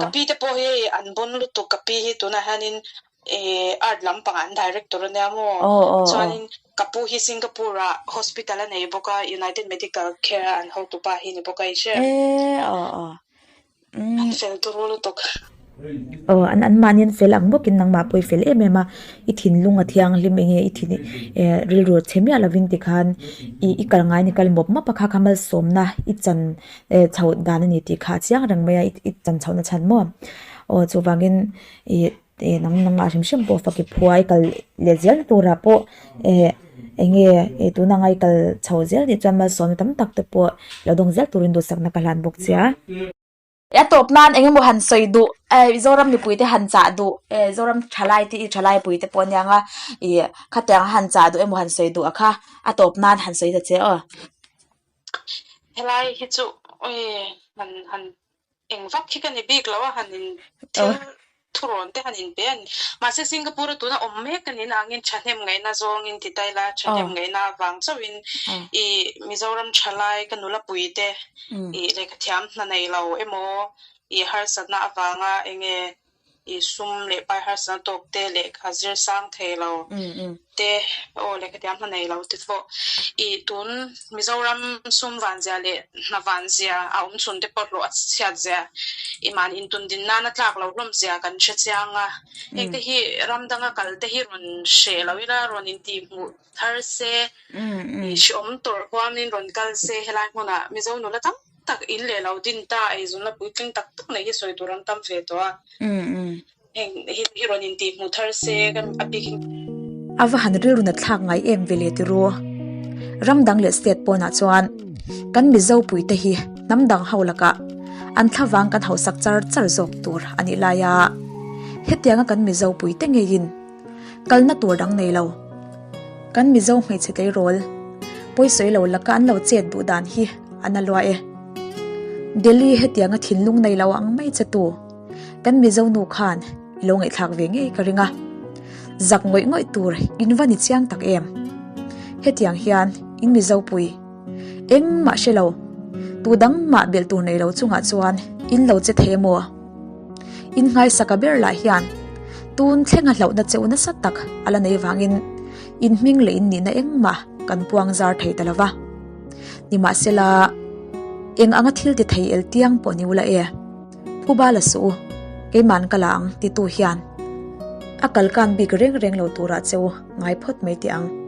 ka pi te pawh hi hei an bawn lutuk ka pi hi tunah hianin eh art lampangah an director a nia maw chuanin ka pu hi Singapore ah hospital a nei bawk a United Medical Care a an hotupa hi ni bawk a i hre an fel turu lutuk. Aw an an mahni an fel ang bawkin nangmah pawh i fel em em a i thinlung a thianghlim enge i thin eh rilru chhe miah lovin tikhan i i kal ngai ni kal mawp mawp a kha kha malsawmna i chan eh chhoh dan a ni tih kha a chiang reng mai a i chan chhohna chhan maw aw chuvangin ih Eh nang nangmah hrim hrim pawh fak i phuai kal leh zel na turah pawh eh eng nge eh tuna ngai kal chho zel nih chuan malsawmna tam tak te pawh lo dawng zel turin duhsakna ka hlan bawk che a. A tawp nan eng emaw han sawi duh eh Mizoram mipui te han chah duh eh Mizoram thalai te i thalai pui te pawh aniang a ih khatiang a han chah duh emaw han sawi duh a kha a tawp nan han sawi ta che aw. Helai hi chu eh han han Eng vak khi ka ni bik lo a, han in thil thurawn te han in pe a ni. Mahse Singapore a tuna awm mek a nin angin thahnem ngaihna zawngin ti ta ila, thahnem ngaihna avang chauhin i Mizoram thalai ka nula pui te i lehkhathiam hna nei lo emaw i harsatna avanga enge I sum leh pai harsatna tawk te lehkha zir sang thei lo te aw lehkha tiam hna nei lo te pawh i tun Mizoram sum van zia leh hna van zia a awm chhun te pawh hlawh a chhiat zia i mahni intun din nana tlak lo hlawm zia kan hre chiang a, heng te hi ram danga kal te hi rawn hreh lo ila rawn intihhmuh thar se i hreawm tawrh huamin rawn kal se helai hmunah Mizo nula tam. tak in leh lo din ta eizawnna puitling tak tak nei hi sawi tur an tam ve tawh a. Heng hi hi rawn intih hmuh thar se kan a bikin. A va han rilru nat thlak ngai em ve le ti ru. Ram dang leh state pawnah chuan kan Mizo puite hi hnam dang ho lakah an thlavang kan hausak char char zawk tur a nih lai a. Hetianga kan Mizo puite ngeiin kalna tur dang nei lo. Kan Mizo hmeichhe tleirawl pawisawi lo laka an lo chet duh dan hi a na lua e. Delhi hetianga thinlung nei lo ang mai che tu. Kan Mizo nu khan i lo ngaihthlak ve ngei ka ring a, zak ngawih ngawih tur in va ni chiang tak em? Hetiang hian in Mizo pui engmah hre lo, tu dang mah belh tur nei lo chungah chuan in lo che thei emaw? In nghaisaka ber lah hian tun thlenga hlauhna cheu nasa tak a la nei vangin in hming leh in nihna engmah kan puang zar thei ta lo va. Nimahsela, eng anga thil ti thei el tiang pawh ni ula e. Phuba la suh u, keiman ka la ang titu hian a kalkan bik reng reng lo turah che u ngai phawt mai teh ang.